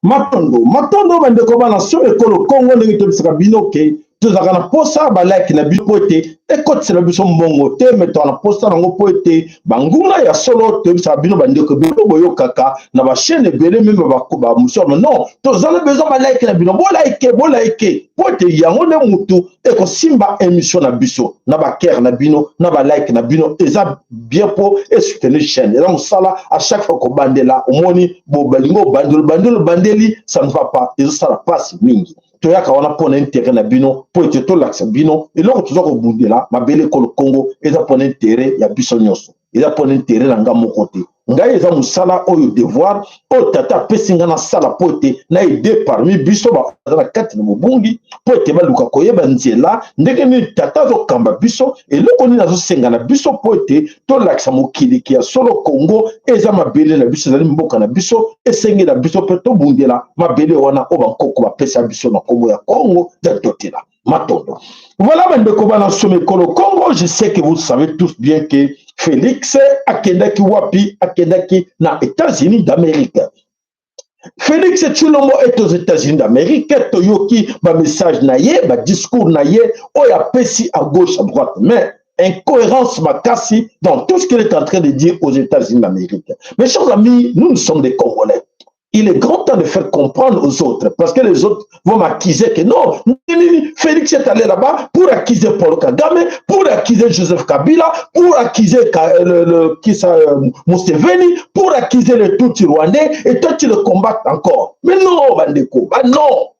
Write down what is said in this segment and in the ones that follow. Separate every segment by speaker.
Speaker 1: Matondo, matondo bandeko bana so ekolo Kongo, ndenge tobisaka bino ke tozalaka na posa balike na bino mpo ete ekotisela biso mbongo te, me tozala na posa nango mpo ete banguna ya solo toyebisaka bino bandeko ebele boyokaka na bachaîne ebele meme bamosusu. Non, tozala besoin balike na bino, bolike, bolike mpo ete yango nde mutu ekosimba émission na biso na bacœur na bino na balike na bino. Eza bien mpo esoutenir chaîne. Eza mosala à chaque fois kobandela. Omoni, balingi obandeli, obandeli, obandeli, ça ne va pas, ezosala mpasi mingi. Toyaka wana mpona intérêt na bino, mpo ete tolakisa bino eloko toza kobundela, mabele ekolo Kongo. Eza mpona intérêt ya biso nyonso, eza mpona intérêt na nga moko te. Ngai eza mosala oyo, devoir oyo tata apesi ngai nasala, mpo ete na aide parmi biso baza na kati na mobungi, mpo ete baluka koyeba nzela ndenge nini tata azokamba biso, eloko nini azosenga na biso, mpo ete tolakisa mokiliki ya solo Kongo eza mabele na biso, ezali mboka na biso. Esengi na biso mpe tobundela mabele wana oyo bankoko bapesa biso na nkombo ya Kongo ya Totela. Matondo. Voilà, bandeko bana somekolo Congo, je sais que vous savez tous bien que Félix akendaki wapi? Akendaki na États-Unis d'Amérique. Félix Tshilombo est aux États-Unis d'Amérique. Toyoki ba message na ye, ba discours na ye oyo apesi à gauche, à droite, mais incohérence makasi dans tout ce qu'il est en train de dire aux États-Unis d'Amérique. Mes chers amis, nous, nous sommes des Congolais. Il est grand temps de faire comprendre aux autres, parce que les autres vont m'accuser que non, Félix est allé là-bas pour accuser Paul Kagame, pour accuser Joseph Kabila, pour accuser qui ça, Museveni, pour accuser les Tutsis rwandais, et toi tu le combats encore. Mais non, bandeko, bah non.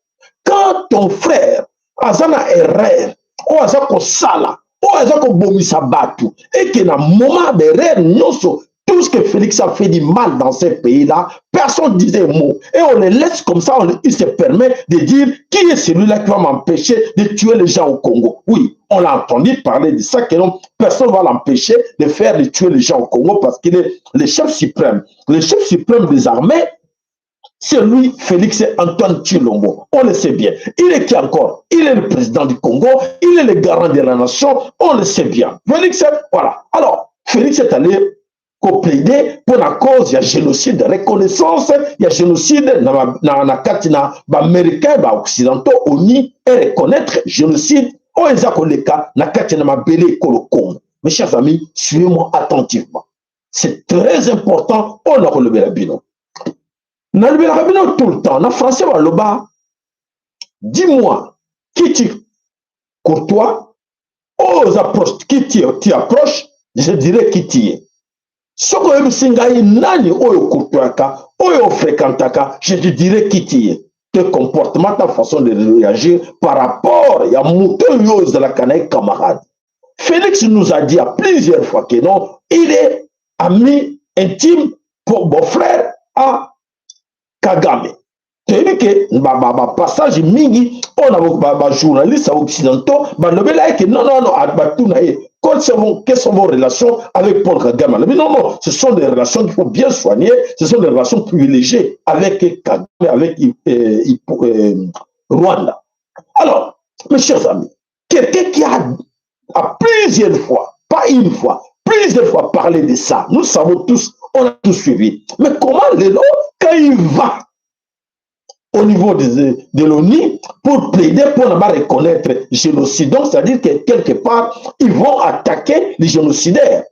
Speaker 1: Quand ton frère aza na erreur, oyo aza kosala, oyo aza kobomisa bato, et que na moment d'erreur nyonso, tout ce que Félix a fait du mal dans ces pays-là, personne ne disait un mot. Et on le laisse comme ça, il se permet de dire qui est celui-là qui va m'empêcher de tuer les gens au Congo. Oui, on l'a entendu parler de ça, que non, personne ne va l'empêcher de faire, de tuer les gens au Congo parce qu'il est le chef suprême. Le chef suprême des armées, c'est lui, Félix Antoine Tshilombo. On le sait bien. Il est qui encore? Il est le président du Congo, il est le garant de la nation, on le sait bien. Félix, voilà. Alors, Félix est allé plaider pour la cause ya génocide, reconnaissance ya génocide na kati na baaméricain, baoccidentaux, ONU et reconnaître génocide oyo eza koleka na kati na mabele ekolo Congo. Mes chers amis, suivez-moi attentivement, c'est très important. Oyo na kolobela bino, nalobelaka bino tout le temps. Na français baloba: "Dis-moi qui tu côtoies, oyo oza proche, qui tu approches, je dirais qui tu es." Soki oyebisi ngai nani oyo okotoyaka, oyo ofréquentaka, je te dirais qui tu es. Te comportement, ta façon de réagir par rapport ya moto oyo ozalaka na ye camarade. Félix nous a dit à plusieurs fois que non, il est ami intime pour beau-frère à Kagame. Toyebi ke bapassage mingi oyo na bajournaliste occidentaux balobela ye ke non, non, non, batuna ye: "Quelles sont vos relations avec Paul Kagame?" Alobi: "Non, non, ce sont des relations qu'il faut bien soigner, ce sont des relations privilégiées avec Kagame, avec Rwanda." Alors, mes chers amis, quelqu'un qui a à plusieurs fois, pas une fois, plusieurs fois parlé de ça, nous savons tous, on a tous suivi. Mais comment lelo, quand il va au niveau de l'ONU pour plaider pour ne pas reconnaître génocide? Donc, c'est-à-dire que quelque part, ils vont attaquer les génocidaires.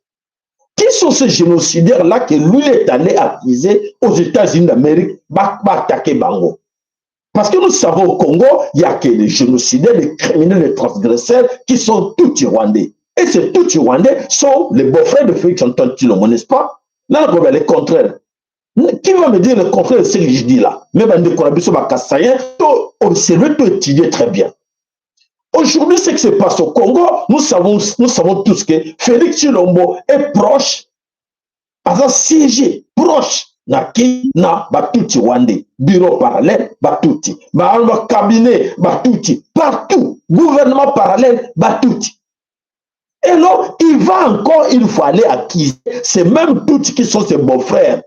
Speaker 1: Qui sont ces génocidaires-là que lui est allé accuser aux États-Unis d'Amérique, attaquer bango? Parce que nous savons, au Congo, il n'y a que les génocidaires, les criminels, les transgresseurs qui sont tous rwandais. Et ces tous rwandais sont les beaux-frères de Félix Antoine Tshilombo, n'est-ce pas? Là, on le contraire. Qui va me dire le contraire de ce que je dis là? Mais bandeko na biso bakasaïens, observer, tout étudier très bien. Aujourd'hui, ce qui se passe au Congo, nous savons tous que Félix Tshilombo est proche, aza siégé, proche na ki na batutsi rwandais, bureau parallèle batutsi, ba cabinet batutsi, partout, gouvernement parallèle batutsi. Et là, il va encore, il faut aller accuser ces mêmes tutsis qui sont ses beaux-frères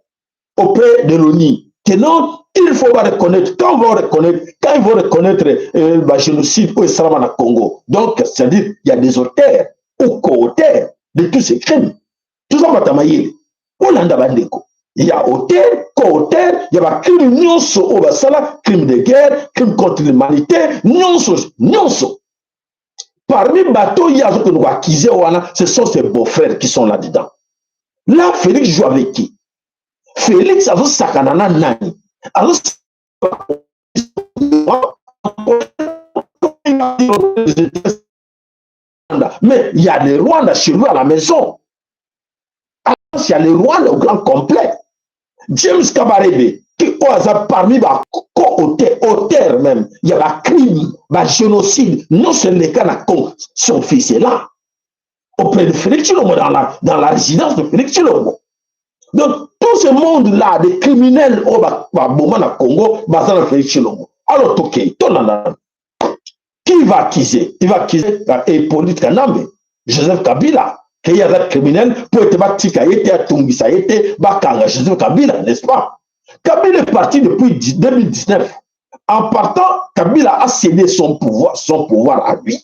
Speaker 1: auprès de l'ONU. Que non, il faut pas reconnaître, quand on va reconnaître, quand ils vont reconnaître le génocide oyo esalama na Congo. Donc, c'est-à-dire, il y a des auteurs ou co-auteurs de tous ces crimes. Tout ça, bato mayele. Olanda bandeko. Il y a auteur, co-auteur, il y a ba crime nyonso oyo basala, crime de guerre, crime contre l'humanité, nyonso, nyonso. Parmi bato oyo azokende koaccuser wana, ce sont ses beaux-frères qui sont là-dedans. Là, Félix joue avec qui? Félix azosakana na nani? Azo Mais il y a les Rwandais chez lui à la maison. Il y a les Rwandais au grand complet. James Kabarebe, qui aza parmi ba co-auteurs, auteurs même, il y a ba crime, ba génocide, non seulement le cas na Congo, son fils est là, auprès de Félix Tshilombo, dans la résidence de Félix Tshilombo. Donc, tout ce monde-là, des criminels oyo baboma na Congo, baza na Félix Tshilombo. Alors, tokei, tolanda. Qui va accuser? Il va accuser Hippolyte Kanambe, Joseph Kabila, ke ye aza criminel mpo ete batika ye te, atungisa ye te, bakanga Joseph Kabila, n'est-ce pas? Kabila est parti depuis 2019. En partant, Kabila a cédé son pouvoir à lui,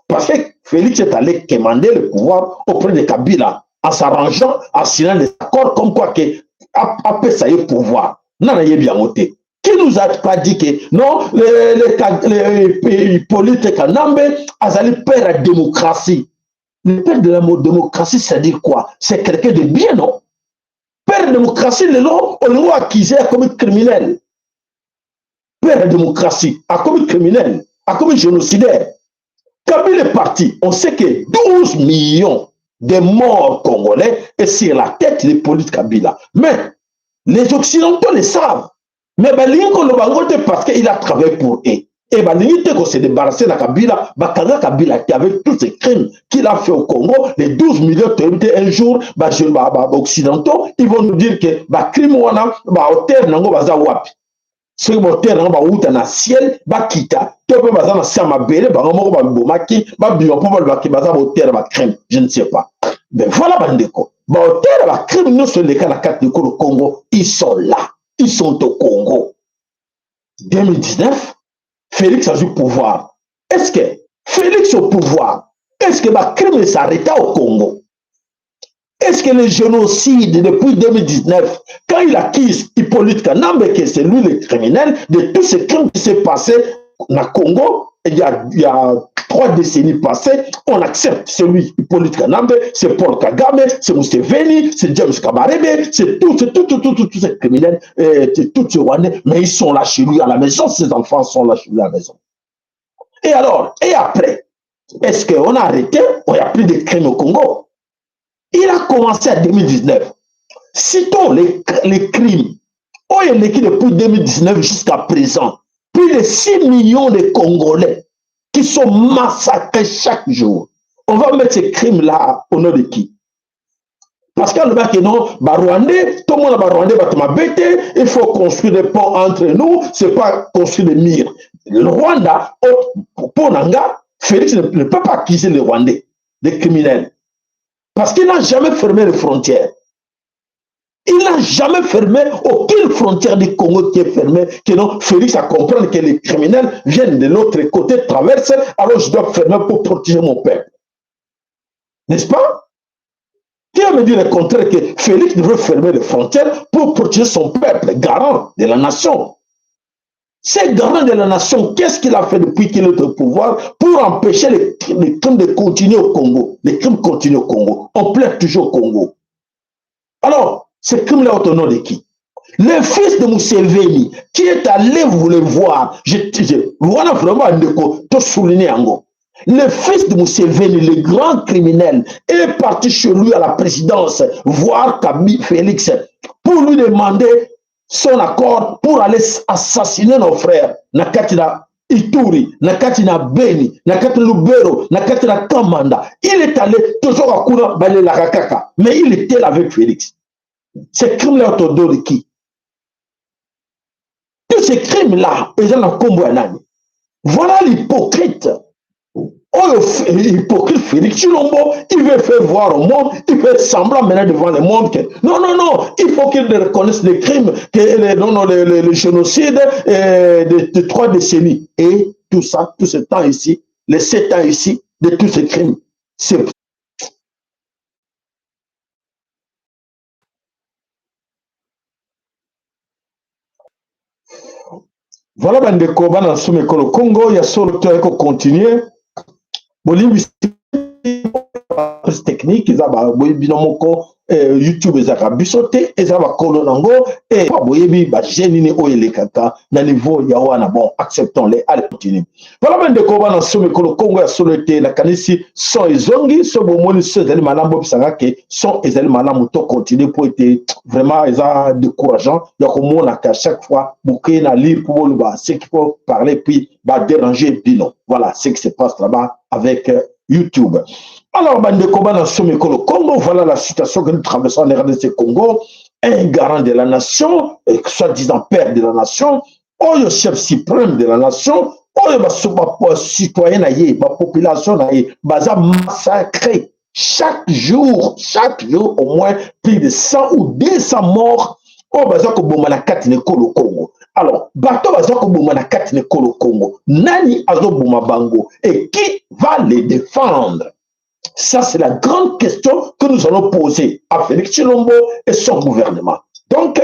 Speaker 1: parce que Félix est allé quémander le pouvoir auprès de Kabila en s'arrangeant, en signant des accords comme quoi que apesa ye pouvoir. Nana yebi yango te. Qui nous a pas dit que non, le Hippolyte Kanambe azali père à démocratie? Le père de la démocratie, c'est-à-dire quoi? C'est quelqu'un de bien, non? Père de démocratie, lelo olingo accusé comme criminel. Père de démocratie akomi criminel, akomi génocidaire. Kabila est parti, on sait que 12 millions de morts congolais est sur la tête de Hippolyte Kabila. Mais les Occidentaux le savent, mais balingi koloba yango te parce qu'il a travaillé pour eux et balingi te kose débarrasser na Kabila. Bakanga Kabila te avec tous ces crimes qu'il a fait au Congo, les 12 millions. Toyebi te, un jour baoccidentaux, ils vont nous dire que bacrime wana, baauteur nango baza wapi. Soki baauteur nango bauta na ciel, bakita to mpe baza na se ya mabele, bango moko babomaki, babima mpo balobaki baza baauteur ya bacrime. Je ne sais pas, mais voilà, bandeko, baauteur ya bacrime nyonso eleka na kati ekolo Congo, ils sont là, ils sont au Congo. 2019, Félix a eu pouvoir. Est-ce que Félix au pouvoir, est-ce que bacrime s'arrêta au Congo? Est-ce que le génocide depuis 2019, quand il accuse Hippolyte Kanambe, que c'est lui le criminel de tous ces crimes qui s'est passé au Congo, il y a 3 décennies passées, on accepte, c'est lui, Hippolyte Kanambe, c'est Paul Kagame, c'est Museveni, c'est James Kabarebe, c'est tout, c'est tout, tout, tout, tout, tous ces criminels, tous ces Rwandais, mais ils sont là chez lui à la maison, ses enfants sont là chez lui à la maison. Et alors, et après, est-ce qu'on a arrêté? On n'y a plus de crimes au Congo? Il a commencé en 2019. Citons les crimes. Oyo eleki depuis 2019 jusqu'à présent. Plus de 6 millions de Congolais qui sont massacrés chaque jour. On va mettre ces crimes-là au nom de qui? Parce que le non, bah, Rwandais, tout le monde a Rwandais, bah, il faut construire des ponts entre nous, c'est pas construire des murs. Le Rwanda, pour na nga, Félix ne peut pas accuser les Rwandais, des criminels. Parce qu'il n'a jamais fermé les frontières. Il n'a jamais fermé aucune frontière du Congo qui est fermée. Que non, Félix a compris que les criminels viennent de l'autre côté, traversent, alors je dois fermer pour protéger mon peuple. N'est-ce pas? Qui va me dire le contraire, que Félix devrait fermer les frontières pour protéger son peuple, garant de la nation? C'est garant de la nation. Qu'est-ce qu'il a fait depuis qu'il est au pouvoir pour empêcher les crimes de continuer au Congo? Les crimes continuent au Congo. On plaide toujours au Congo. Alors, ce crime-là est au nom de qui? Le fils de Museveni, qui est allé vous le voir, voilà vraiment ndeko, to souligner yango. Le fils de Museveni, le grand criminel, est parti chez lui à la présidence voir Kabi Félix pour lui demander son accord pour aller assassiner nos frères na kati na Ituri, na kati na Beni, na kati na Lubero, na kati na Kamanda. Il est allé toujours à kuna balelaka kaka, mais il était là avec Félix. Ces crimes-là au dos de qui? Tous ces crimes-là, eza na nkombo ya nani? Voilà l'hypocrite. Oyo hypocrite Félix Tshilombo, il veut faire voir au monde, il fait semblant maintenant devant le monde que non, non, non, il faut qu'il reconnaisse les crimes, que les, non, non, le génocide de 3 décennies. Et tout ça, tout ce temps ici, les 7 ans ici, de tous ces crimes, c'est Voilà bandeko bana nsoma ekolo Congo ya solo toyaki kocontinue bolimbisi technique eza boyebi bino moko, YouTube ezalaka biso te, eza bakolo nango e boyebi baje nini oyo elekaka na niveau ya wana. Bon, acceptons les, allez, continue. Voilà bandeko bana nsoma ekolo Congo ya solo ete nakanisi son ezongi. So bomoni son ezali malamu, bopisanga ke son ezali malamu, to continue mpo ete vraiment eza décourageant ya komonaka chaque fois bokei na lire mpo boloba ce qu'il faut parler, puis badéranger bino. Voilà ce qui se passe là-bas avec YouTube. Alors bandeko bana nsoma ekolo Congo, voilà la situation que nous traversons en RDC Congo. Un garant de la nation, soi-disant père de la nation, oyo chef suprême de la nation, oyo bacitoyen na ye, bapopulation na ye baza massacré chaque jour, chaque jour au moins plus de 100 ou 200 morts oyo baza koboma na kati na ekolo Congo. Alors bato baza koboma na kati na ekolo Congo, nani azoboma bango et qui va les défendre? Ça, c'est la grande question que nous allons poser à Félix Tshilombo et son gouvernement. Donc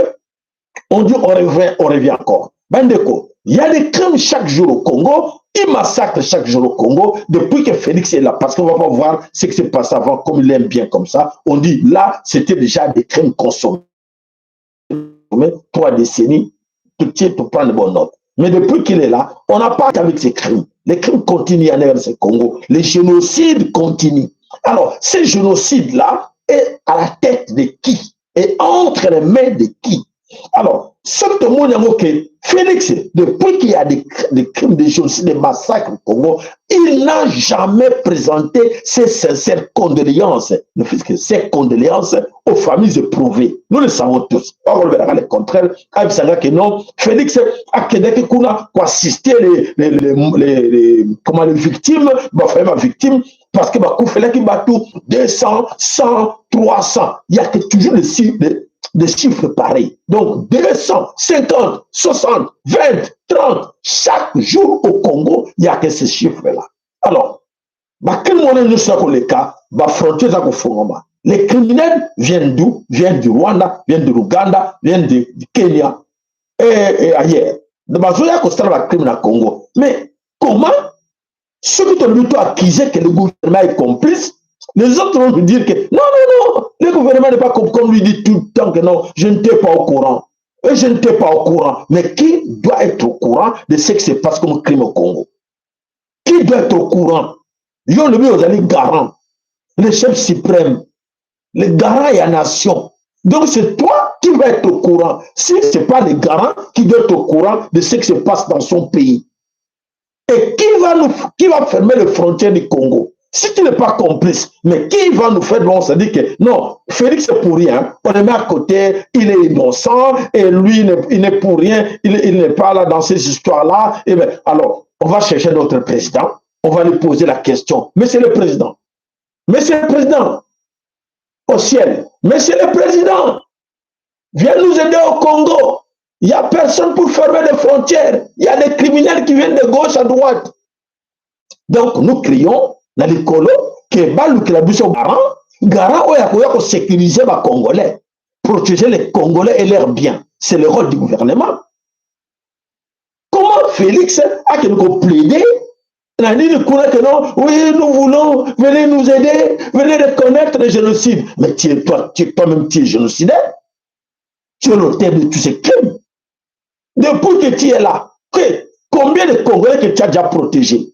Speaker 1: on dit, on revient, on revient encore. Bandeko, il y a des crimes chaque jour au Congo. Il massacre chaque jour au Congo depuis que Félix est là. Parce qu'on va pas voir ce qui s'est passé avant, comme il aime bien comme ça. On dit là, c'était déjà des crimes consommés. 3 décennies, tout de suite pour prendre bonne note. Mais depuis qu'il est là, on n'a pas avec ces crimes. Les crimes continuent en RDC Congo. Les génocides continuent. Alors, ces génocides-là est à la tête de qui? Et entre les mains de qui? Alors, ce que tout le monde que Félix, depuis qu'il y a des crimes de génocide, des massacres au Congo, il n'a jamais présenté ses sincères condoléances, ne fût-ce que ses condoléances aux familles éprouvées. Nous le savons tous. Or, on verra le contraire. Que non, Félix akendeki kuna assister les, comment, les victimes, bah, ma victime, parce que bakufelaki bato 200, 100, 300. Il y a que toujours des chiffres pareils. Donc 200, 50, 60, 20, 30. Chaque jour au Congo, il n'y a que ces chiffres-là. Alors, bacrime wana nyonso ya koleka, bafrontière eza kofungama. Les criminels viennent d'où? Viennent du Rwanda, viennent de l'Ouganda, viennent du Kenya et ailleurs. Bazoya kosala bacrime na Congo. Mais comment soki tolobi to accuser que le gouvernement est complice, les autres vont nous dire que non, non, non, le gouvernement n'est pas comme lui dit tout le temps que non, je n'étais pas au courant. Et je n'étais pas au courant. Mais qui doit être au courant de ce qui se passe comme crime au Congo? Qui doit être au courant? Yo lobi ozali garant, le chef suprême, le garant ya nation. Donc c'est toi qui vas être au courant. Si ce n'est pas le garant qui doit être au courant de ce qui se passe dans son pays. Et qui va fermer les frontières du Congo? Si tu n'es pas complice, mais qui va nous faire bon, c'est-à-dire que non, Félix est pour rien, on le met à côté, il est innocent, et lui, il n'est pour rien, il n'est pas là dans ces histoires-là. Et bien, alors, on va chercher notre président, on va lui poser la question. Monsieur le président, monsieur le président, au ciel, monsieur le président, viens nous aider au Congo. Il n'y a personne pour fermer les frontières. Il y a des criminels qui viennent de gauche à droite. Donc, nous crions na likolo ke balukela biso garant, garant oyo akoya kosécuriser bacongolais, protéger les Congolais et leurs biens. C'est le rôle du gouvernement. Comment Félix akende koplaider? Na nini kuna que non, oui, nous voulons, venez nous aider, venez reconnaître le génocide. Mais tu es toi, tu toi-même, tu es génocidaire. Tu es l'auteur de tous ces crimes. Depuis que tu es là, que, combien de Congolais que tu as déjà protégé?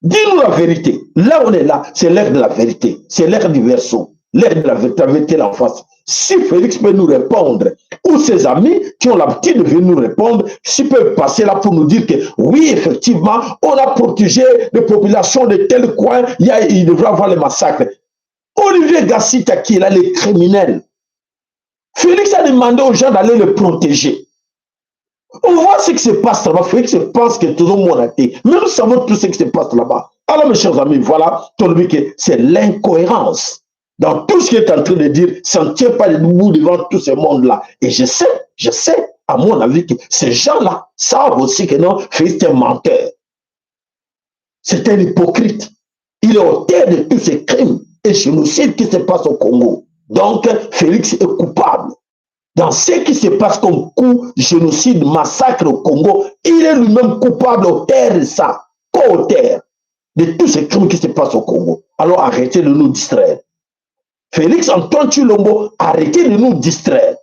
Speaker 1: Dis-nous la vérité. Là, on est là, c'est l'ère de la vérité. C'est l'ère du verso. L'ère de la vérité, la vérité en face. Si Félix peut nous répondre, ou ses amis qui ont l'habitude de venir nous répondre, s'ils peuvent passer là pour nous dire que oui, effectivement, on a protégé les populations de tel coin, il devrait avoir les massacres. Olivier Gassita qui est là, les criminels. Félix a demandé aux gens d'aller le protéger. On voit ce qui se passe là-bas. Félix pense que tout le monde a été. Mais nous savons tout ce qui se passe là-bas. Alors, mes chers amis, voilà, tout le que c'est l'incohérence. Dans tout ce qu'il est en train de dire, ça ne tient pas debout devant tout ce monde-là. Et je sais, à mon avis, que ces gens-là savent aussi que non, Félix est un menteur. C'est un hypocrite. Il est auteur de tous ces crimes et génocides qui se passent au Congo. Donc, Félix est coupable. Dans ce qui se passe comme coup, génocide, massacre au Congo, il est lui-même coupable, auteur de ça, co-auteur de tous ces crimes qui se passent au Congo. Alors arrêtez de nous distraire. Félix Antoine Tshilombo, arrêtez de nous distraire.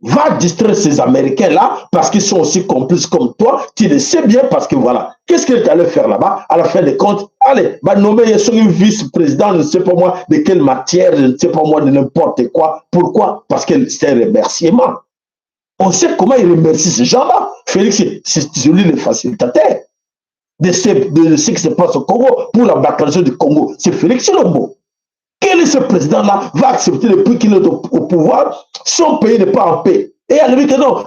Speaker 1: Va distraire ces Américains-là parce qu'ils sont aussi complices comme toi. Tu le sais bien parce que voilà. Qu'est-ce qu'il est allé faire là-bas? À la fin des comptes, allez, va nommer son vice-président, je ne sais pas moi de quelle matière, je ne sais pas moi de n'importe quoi. Pourquoi? Parce que c'est un remerciement. On sait comment il remercie ces gens-là. Félix, c'est celui le facilitateur de ce qui se passe au Congo pour la balkanisation du Congo. C'est Félix Tshilombo. Quel est ce président-là va accepter depuis qu'il est au pouvoir, son pays n'est pas en paix? Et elle dit que non,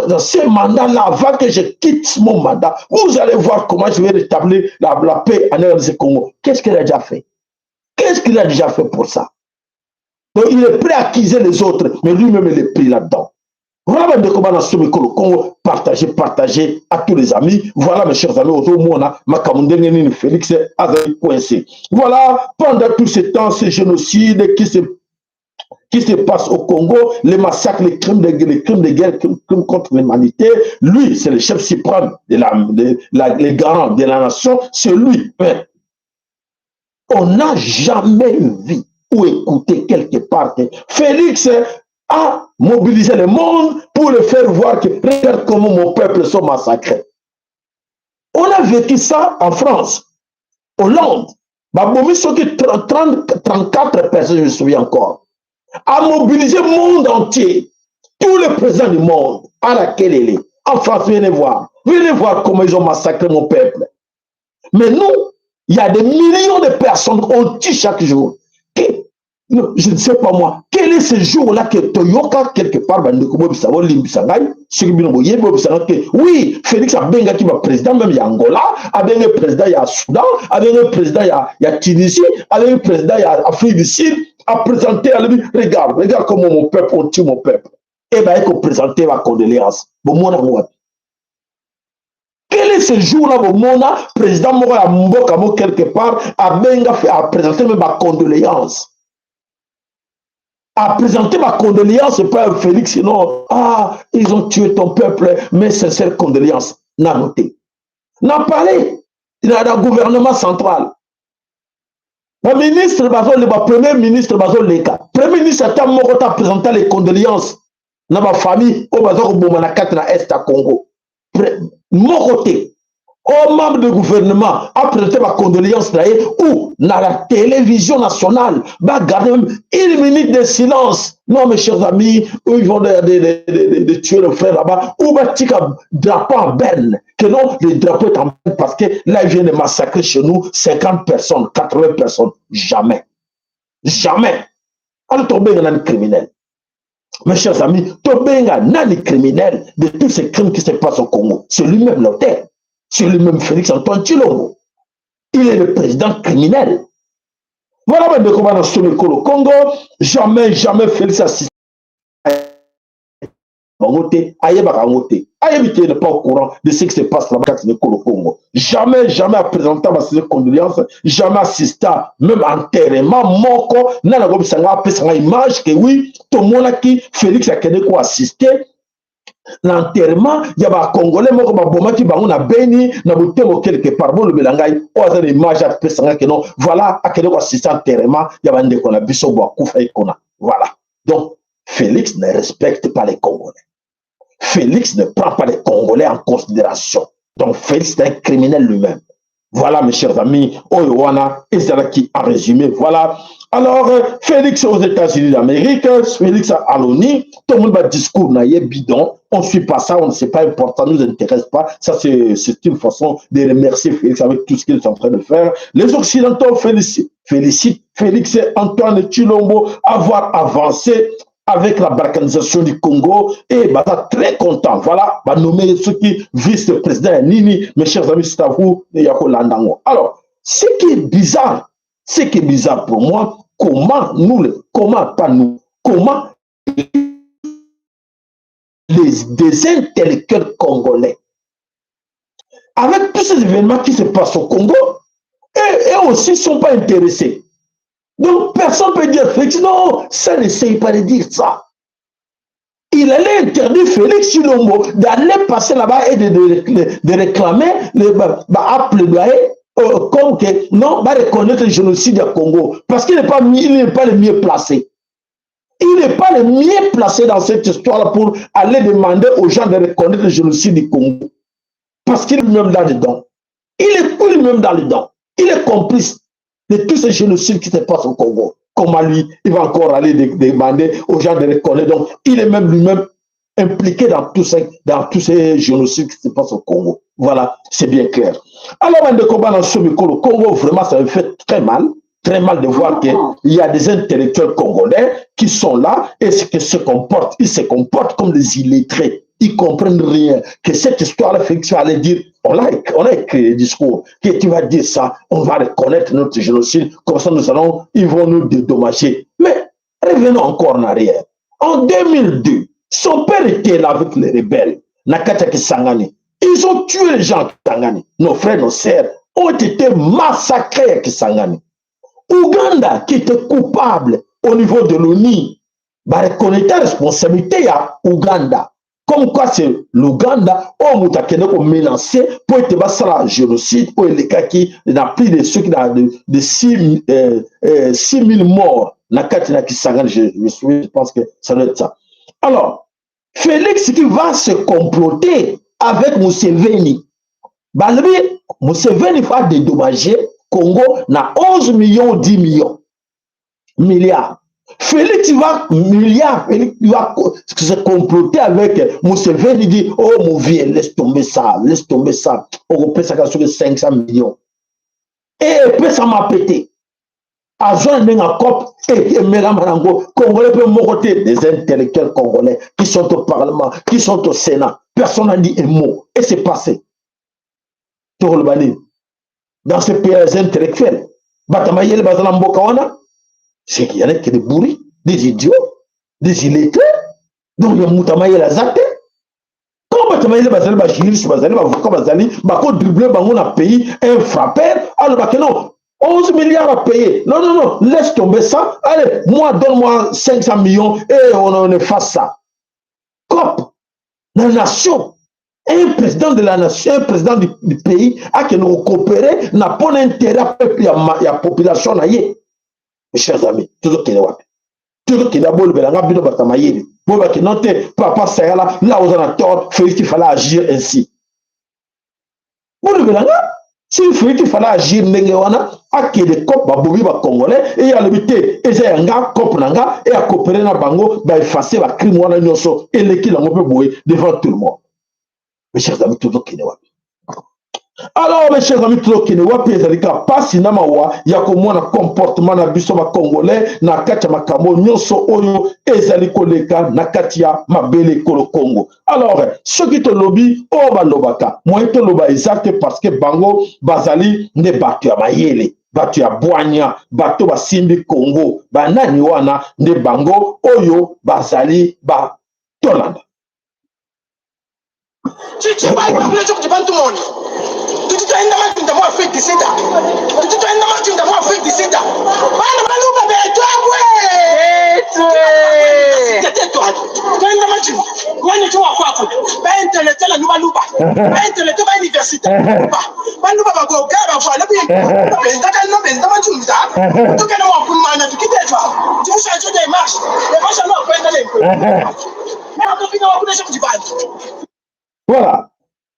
Speaker 1: dans ce mandat-là, avant que je quitte mon mandat, vous allez voir comment je vais rétablir la paix en RDC Congo. Qu'est-ce qu'il a déjà fait? Qu'est-ce qu'il a déjà fait pour ça? Donc il est prêt à accuser les autres, mais lui-même il est pris là-dedans. Voilà, bandeko na somekolo Congo, partagez, partagez à tous les amis. Voilà, mes chers amis, ozomona makambo ndenge nini Félix azali coincé. Voilà, pendant tout ce temps, ce génocide qui se passe au Congo, les massacres, les crimes de guerre, les crimes contre l'humanité, lui, c'est le chef suprême, les garants de la nation, c'est lui. Mais on n'a jamais vu ou écouté quelque part que Félix a mobilisé le monde pour le faire voir que regarde comment mon peuple sont massacrés. On a vécu ça en France, Hollande. Babomi soki 30, 34 personnes, je me souviens encore, a mobilisé le monde entier, tous les présidents du monde, à laquelle il est. En France, venez voir. Venez voir comment ils ont massacré mon peuple. Mais nous, il y a des millions de personnes qu'on tue chaque jour. Je ne sais pas moi, quel est ce jour-là que toyoka quelque part, bandeko bobisa bolimbisa ngai, soki bino boyebi bobisa ngai que oui, Félix abengaki ba président même ya Angola, abengi président ya Soudan, abengi président ya Tunisie, abengi président ya Afrique du Sud, a présenté, alobi regarde, regarde comment mon peuple, on tue mon peuple. Et baye koprésenter ba condoléance. Bomona yango wapi? Quel est ce jour-là bomona président moko ya mboka mo quelque part abenga a présenté même ba condoléance, a présenté ma condoléance, pas Félix, non. Ah, ils ont tué ton peuple, mes sincères condoléances. N'a noté. N'a parlé. Il a un gouvernement central. Le ministre, le premier ministre, bazoleka. Premier ministre, ata moko a présenté les condoléances na ba famille oyo baza koboma na kati na Est ya Congo. Moko te. Au membre du gouvernement a présenté ma condoléance na ye ou na la télévision nationale va garder même une minute de silence. Non, mes chers amis, eux, ils vont de tuer le frère là-bas, ou batika drapeau en berne, que non, le drapeau est en berne parce que là, ils viennent de massacrer chez nous 50 personnes, 80 personnes. Jamais, jamais. Alors tobenga nani criminel? Mes chers amis, tobenga nani criminel de tous ces crimes qui se passent au Congo? C'est lui-même l'auteur, c'est lui-même, Félix Antoine Tshilombo. Il est le président criminel. Voilà, bandeko bana somekolo Congo, jamais, jamais Félix assiste bango te, ayebaka yango te, ayebi te, n'est pas au courant de ce qui se passe là-bas kati na ekolo Congo. Jamais, jamais aprésenta basincères condoléances, jamais assista même enterrement moko. Nani akobisanga, apesanga image que oui, tomonaki Félix akende koassister Na enterrement ya bacongolais moko babomaki bango na Beni, na Butembo, quelque part. Bolobela ngai oyo aza na image, apesa ngai ke non, voilà, akende koassister enterrement ya bandeko na biso bo akufa kuna. Voilà, donc Félix ne respecte pas les Congolais, Félix ne prend pas les Congolais en considération. Donc Félix est un criminel lui-même. Voilà, mes chers amis, oyo wana ezalaki en résumé. Voilà. Alors, Félix aux États-Unis d'Amérique, Félix à l'ONU, tout le monde va discours na ye bidon, on ne suit pas ça, on ne sait pas important, ne nous intéresse pas. Ça, c'est une façon de remercier Félix avec tout ce qu'il est en train de faire. Les Occidentaux félicitent Félix Antoine Tshilombo avoir avancé avec la balkanisation du Congo et bah, très content. Voilà, bah, nommer ceux qui vice-président nini, mes chers amis, c'est à vous, ya kolanda yango. Alors, ce qui est bizarre, ce qui est bizarre pour moi, comment nous, comment pas nous, comment des intellectuels congolais, avec tous ces événements qui se passent au Congo, et aussi ne sont pas intéressés. Donc, personne ne peut dire Félix, non, ça n'essaye pas de dire ça. Il allait interdire Félix Tshilombo d'aller passer là-bas et de réclamer, bah, plaidoyer, comme que, non, va reconnaître le génocide au Congo. Parce qu'il n'est pas, il n'est pas le mieux placé. Il n'est pas le mieux placé dans cette histoire-là pour aller demander aux gens de reconnaître le génocide du Congo. Parce qu'il est lui-même là-dedans. Il est lui-même là-dedans. Il est complice de tous ces génocides qui se passent au Congo. Comment lui, il va encore aller demander aux gens de reconnaître? Donc, il est même lui-même impliqué dans tous ces génocides qui se passent au Congo. Voilà, c'est bien clair. Alors, le Congo, vraiment, ça me fait très mal, très mal de voir qu'il y a des intellectuels congolais qui sont là et qui se comportent, ils se comportent comme des illettrés. Ils comprennent rien. Que cette histoire-là, Félix va aller dire, on a écrit le discours, que tu vas dire ça, on va reconnaître notre génocide, comme ça nous allons, ils vont nous dédommager. Mais revenons encore en arrière. En 2002, son père était là avec les rebelles, na kati ya Kisangani. Ils ont tué les gens à Kisangani. Nos frères, nos sœurs ont été massacrés à Kisangani. Ouganda, qui était coupable au niveau de l'ONU, bah, reconnaître la responsabilité à Ouganda. Comme quoi c'est l'Ouganda, oyo moto akende komenacer mpo ete basala génocide oyo elekaki na plus de soki na de 6 000 morts na kati na Kisangani. Je pense que ça doit être ça. Alors, Félix qui va se comploter avec Museveni, balobi Museveni va dédommager Congo na 11 millions, 10 millions milliards. Félix va, milliard, Félix va se comploter avec Museveni, dit, oh mon vieux, laisse tomber ça, laisse tomber ça. On repèse ça sur 500 millions. Et puis ça m'a pété. Azwa ndenge coop emelama nango congolais mpe moko te, des intellectuels congolais qui sont au Parlement, qui sont au Sénat, personne n'a dit un mot et c'est passé. Tokoloba nini dans ce pays? Les intellectuels, bato mayele baza na mboka wana, c'est qu'il y en a qui des bourris, des idiots, des illettrés. Donc ya moto amayele aza te. Comme bato mayele bazali, bajuriste bazali, baavocat bazali, bakodribler bango na pays. Un frappeur alobaki non, 11 milliards à payer. Non, non, non, laisse tomber ça. Allez, moi, donne-moi 500 millions et on efface ça. Cop, la nation, un président de la nation, un président du pays, akende coopérer na pour intérêt peuple ya population na ye. Mes chers amis, tozokende wapi? Tozokende, bolobelanga bino bato ya mayele, bolobaki non te, papa Sayala, là oza na tort, Félix, il fallait agir ainsi. Bolobelanga si Félix, il fallait agir ndenge wana, akende coop, babomi bacongolais, eye alobi te, eza ya nga, coop na nga, e acoopérer na bango, baeffacer bacrime wana nyonso eleki nango mpe boye devant tout le monde. Mes chers amis, tozokende wapi? Alors, mes chers amis, tozokende wapi? Ezali kaka mpasi na mawa ya komona comportement na biso bacongolais na kati ya makambo nyonso oyo ezali koleka na kati ya mabele ekolo Congo. Alors, soki tolobi oyo balobaka, moyen toloba eza te, parce que bango bazali nde bato ya mayele, bato ya bwanya, bato basimbi Congo. Banani wana nde bango oyo bazali batolanda?
Speaker 2: Chichibai, kuti bantu moni. Tuti. Tutoenda matinda mu Afrique du Sud. Tutoenda matinda mu Afrique du Sud. Bana baluba betwabwe. Tutoenda matinda. Wani tu wakwako. Ba intellectuel luba luba. Ba intellectuel ba université. Ba baluba bagoga ba bi. Benda kan no benda matinda. Tukena wa kumana tukitetwa. Tukusha de marche. De marche no kwenda le. Na tufika wa kunesha kujibandi.
Speaker 1: Voilà.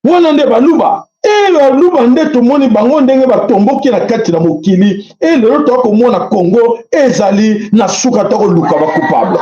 Speaker 1: Wana nde baluba e baluba nde tomoni bango ndenge batomboki na kati na mokili e lelo toya komona Congo ezali na suka to koluka ba coupable.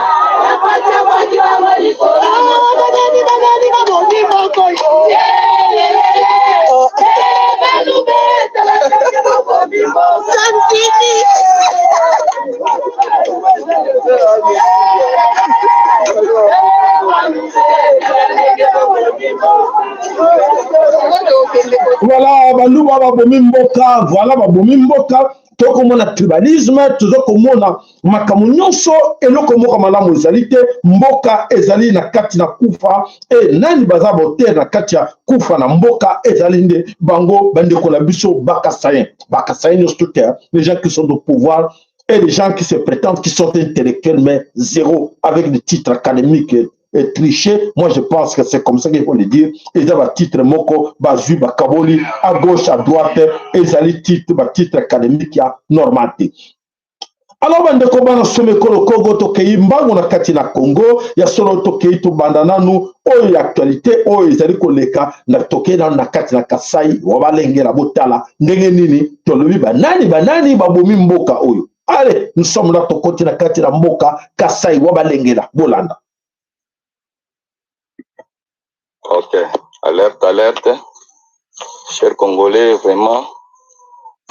Speaker 1: Voilà, baluba babomi mboka, voilà babomi mboka. Tokomona tribalisme, tozokomona makambo nyonso, eloko moko malamu ezali te. Mboka ezali na kati na kufa e nani baza botere na kati ya kufa na mboka ezali nde bango bandeko na biso bakasayen, bakasayen nyonso tout terre, les gens qui sont au pouvoir et les gens qui se prétendent qui sont intellectuels mais zéro avec des titres académiques et tricher. Moi, je pense que c'est comme ça qu'il faut le dire. Eza ba titre moko bazwi bakaboli à gauche à droite, ezali titre ba titre académique ya normal te. Alors bandeko bana somekolo Kongo, tokei mbango na kati na Congo ya solo, tokei tobanda nanu oyo ya actualité oyo ezali koleka na tokei nanu na kati na Kasai wa balengela. Botala ndenge nini tolobi banani banani babomi mboka oyo. Allez, nous sommes là, tokoti na kati na mboka Kasai wa balengela, bolanda.
Speaker 3: Ok, alerte, alerte. Chers Congolais, vraiment,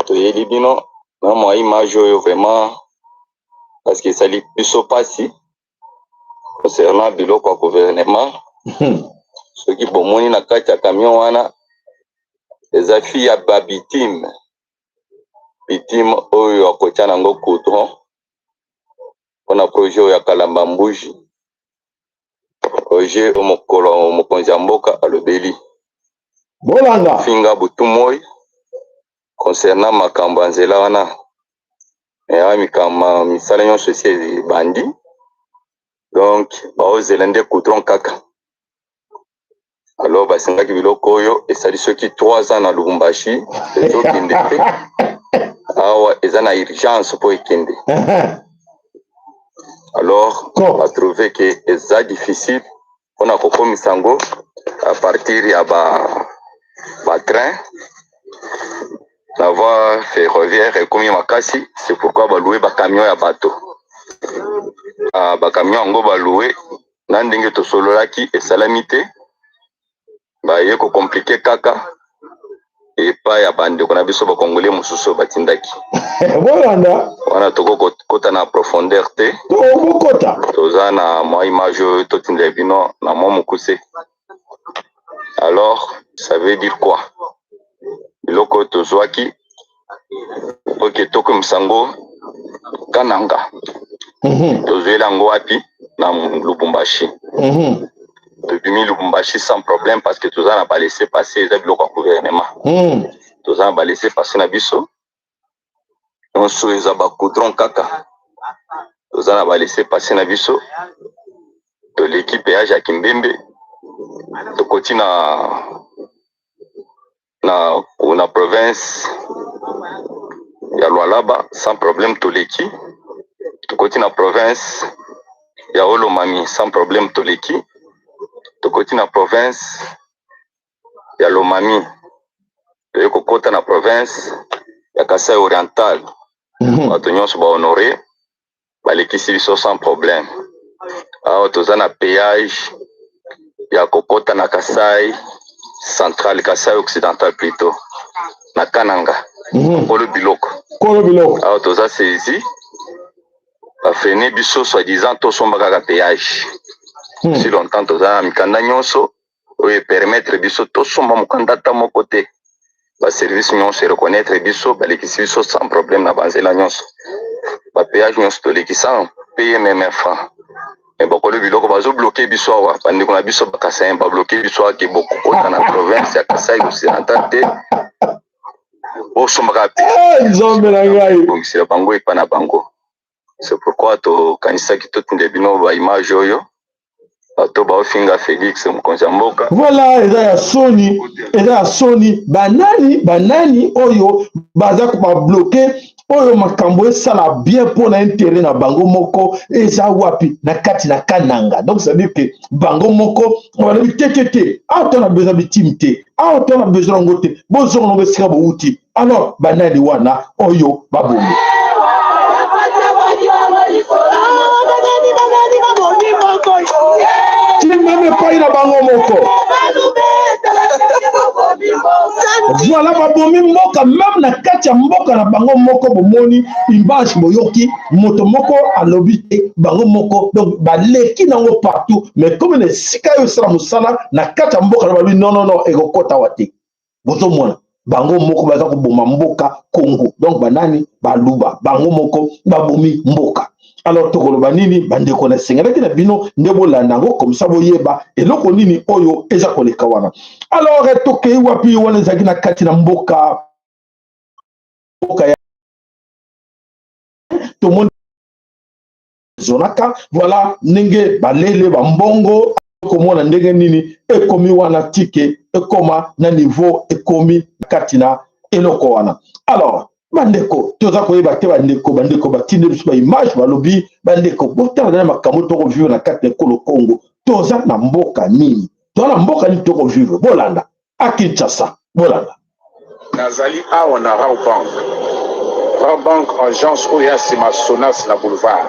Speaker 3: toyeli bino na mwa image oyo vraiment parce que esali biso pasi concernant biloko ya gouvernement. Soki bomoni na kati ya camion wana, eza fi ya ba bitume, bitume oyo akotia nango goudron mpona projet oyo ya Kalamba Mbuji, projet oyo mokolo mokonzi ya mboka alobeli.
Speaker 1: Bolanda.
Speaker 3: Finga butu moi concernant makambo ya nzela wana ya mikama, misala nyonso esi ebandi, donc baozela nde goudron kaka. Alors basengaki biloko oyo esali soki 3 ans na Lubumbashi, ezokende te. Awa eza na urgence mpo ekende. Alors batrouve ke eza difficile mpona kokomisa yango à partir ya ba train na voie ferroviaire, ekomi makasi. C'est pourquoi balouer bacamion ya bato. Ah, bacamion yango balouer na ndenge tosololaki esalami te, baye kocompliquer kaka epai ya bandeko na biso bakongole mosusu oyo batindaki.
Speaker 1: Bolanda.
Speaker 3: Wana tokokota na profondeur te.
Speaker 1: Tokokota.
Speaker 3: Toza na mwa image oyo totindela bino na mwa mokuse. Alors ça veut dire quoi? Biloko oyo tozwaki, oke tokomisa yango Kananga, tozweli yango wapi? Na Lubumbashi. Tobimi Lubumbashi sans problème parce que toza na balaissez-passer, eza biloko ya gouvernement. Toza na balaissez-passer na biso nyonso, eza bagoudron kaka, toza na balaissez-passer na biso. Toleki péage ya Kimbembe, tokoti na province ya Lualaba sans problème, toleki, tokoti na province ya Haut-Lomami sans problème, toleki, tokoti na province ya Lomami, toye kokota na province ya Kasai Oriental. Bato nyonso bahonorer, balekisi biso sans problème. Awa toza na péage ya kokota na Kasai Central, Kasai Occidental plutôt, na Kananga. Kolo biloko.
Speaker 1: Kolo biloko.
Speaker 3: Awa toza saisi, bafreiner biso soi-disant tosomba kaka péage. Si longtemps toza na mikanda nyonso oyo epermettre biso tosomba mokanda ata moko te, baservice nyonso ereconnaître biso, balekisi biso sans problème na banzela nyonso, bapéage nyonso toleki sans payer même un franc. Mais bakolo biloko bazobloquer biso awa, bandeko na biso bakasayen babloquer biso awa ke bokokota na province ya Kasai Occidental te. Bosombaka pe.
Speaker 1: Eh, Nzambe na ngai.
Speaker 3: Bongisela bango epa na bango. C'est pourquoi tokanisaki totinda bino ba image oyo. Bato baofinga Felix mokonzi ya mboka.
Speaker 1: Voilà, eza ya soni, eza ya soni. Banani, banani oyo baza ba bloquer oyo makambo esala bien mpo na intérêt na bango moko eza wapi na kati na Kananga. Donc ça veut dire que bango moko balobi te te te, awa to na besoin bitime te, awa to na besoin yango te, bozonga nango esika bowuti. Alors banani wana oyo babomi? Timeme epai na bango moko. Voilà, babomi mboka meme na kati ya mboka na bango moko. Bomoni image, boyoki moto moko alobi te, bango moko donc baleki nango partout, mais comme na esika oyo esala mosala na kati ya mboka na balobi non non non, ekokota wa te. Bozomona bango moko baza koboma mboka Congo. Donc banani? Baluba bango moko babomi mboka. Alors tokoloba nini bandeko? Na esengelaki na bino nde bolanda yango comme ça boyeba eloko nini oyo eza koleka wana. Alors tokei wapi? Wana ezalaki na kati na mboka mboka ya tomoni zonaka. Voilà ndenge balele bambongo, komona ndenge nini ekomi wana, tike ekoma na niveau ekomi kati na eloko wana. Alors bandeko, toza koyeba te. Bandeko, bandeko batindi biso baimage, balobi bandeko botala na makambo tokovivre na kati na ekolo Congo. Toza na mboka nini? Toza na mboka nini tokovivre? Bolanda a Kinshasa, bolanda.
Speaker 4: Nazali awa na Rawbank. Rawbank, agence oyo ya nsima Sonas na boulevard.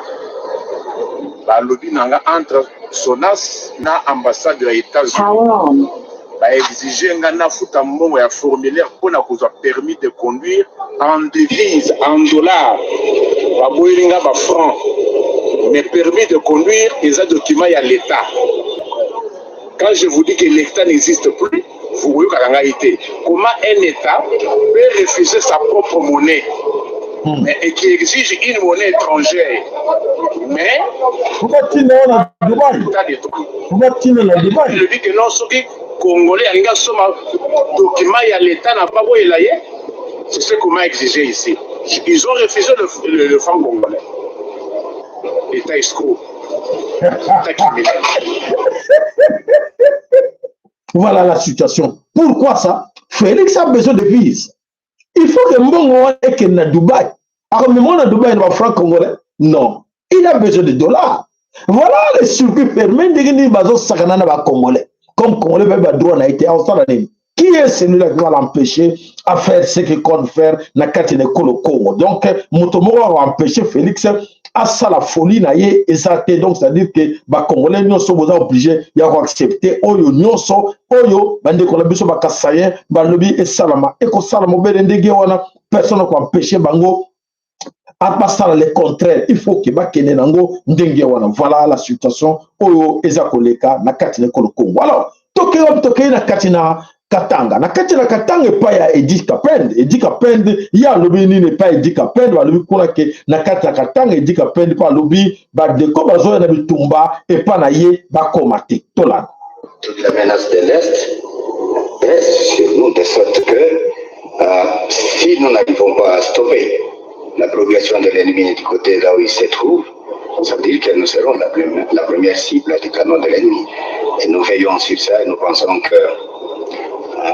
Speaker 4: Balobi na nga entre Sonas na ambassade ya États-Unis, baexige nga nafuta mbongo ya formulaire mpona kozwa permis de conduire en devise, en dollar. Baboyeli nga ba franc, mais permis de conduire eza document ya l'État. Quand je vous dis que l'État n'existe plus, vous boyokaka ngai te. Comment un État peut refuser sa propre monnaie mais, et qui exige une monnaie étrangère, mais
Speaker 1: batinda yo na Dubai?
Speaker 4: État de droit.
Speaker 1: Batinda na Dubai.
Speaker 4: Il dit que non, soki Congolais alingi asomba document ya l'État na baboyela ye. C'est ce qu'on m'a exigé ici. Ils ont refusé le franc congolais. État escroc, État criminel.
Speaker 1: Voilà la situation. Pourquoi ça? Félix a besoin de vise. Il faut que mbongo wana ekende na Dubai. Akomema na Dubai na bafranc congolais? Non, il a besoin de dollars. Voilà les circuits fermés, ndenge nini bazosakana na bacongolais. Comme Congolais bayebi badroit na ye te, aosala nini? Qui est celui-là qui va l'empêcher à faire ce qu'il compte faire na kati na ekolo Congo? Donc moto moko akoempêcher Félix asala folie na ye eza te. Donc c'est à dire que bacongolais nyonso boza obligé ya koaccepter oyo nyonso oyo bandeko na biso bakasayen balobi esalama, ekosalama obele ndenge wana. Personne akoempêcher bango basala le contraire. Il faut ke bakende nango ndenge wana. Voilà la situation oyo eza koleka na kati na ekolo Congo. Alors tokei wapi? Tokei na kati na Katanga. Na kati na Katanga, epai ya Edi Kapend. Edi Kapend ye alobi nini? Epai Edi Kapend balobi kuna ke na kati ya Katanga, Edi Kapend mpo alobi bandeko bazoya na bitumba epai na ye bakoma te. Tolanda.
Speaker 5: Toute la menace de l'Est pèse sur nous de sorte que si nous n'arrivons pas à stopper la progression de l'ennemi du côté là où il se trouve, ça veut dire que nous serons la première cible du canon de l'ennemi. Et nous veillons sur ça et nous pensons que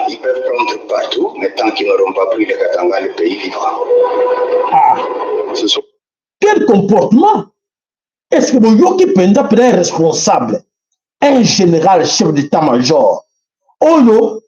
Speaker 5: ils peuvent prendre partout, mais tant qu'ils n'auront pas pris le Katanga, le pays vivra.
Speaker 1: Ah.
Speaker 5: Ce sont
Speaker 1: Quel comportement! Est ce que boyoki mpenza mpenza un responsable, un général chef d'état-major oyo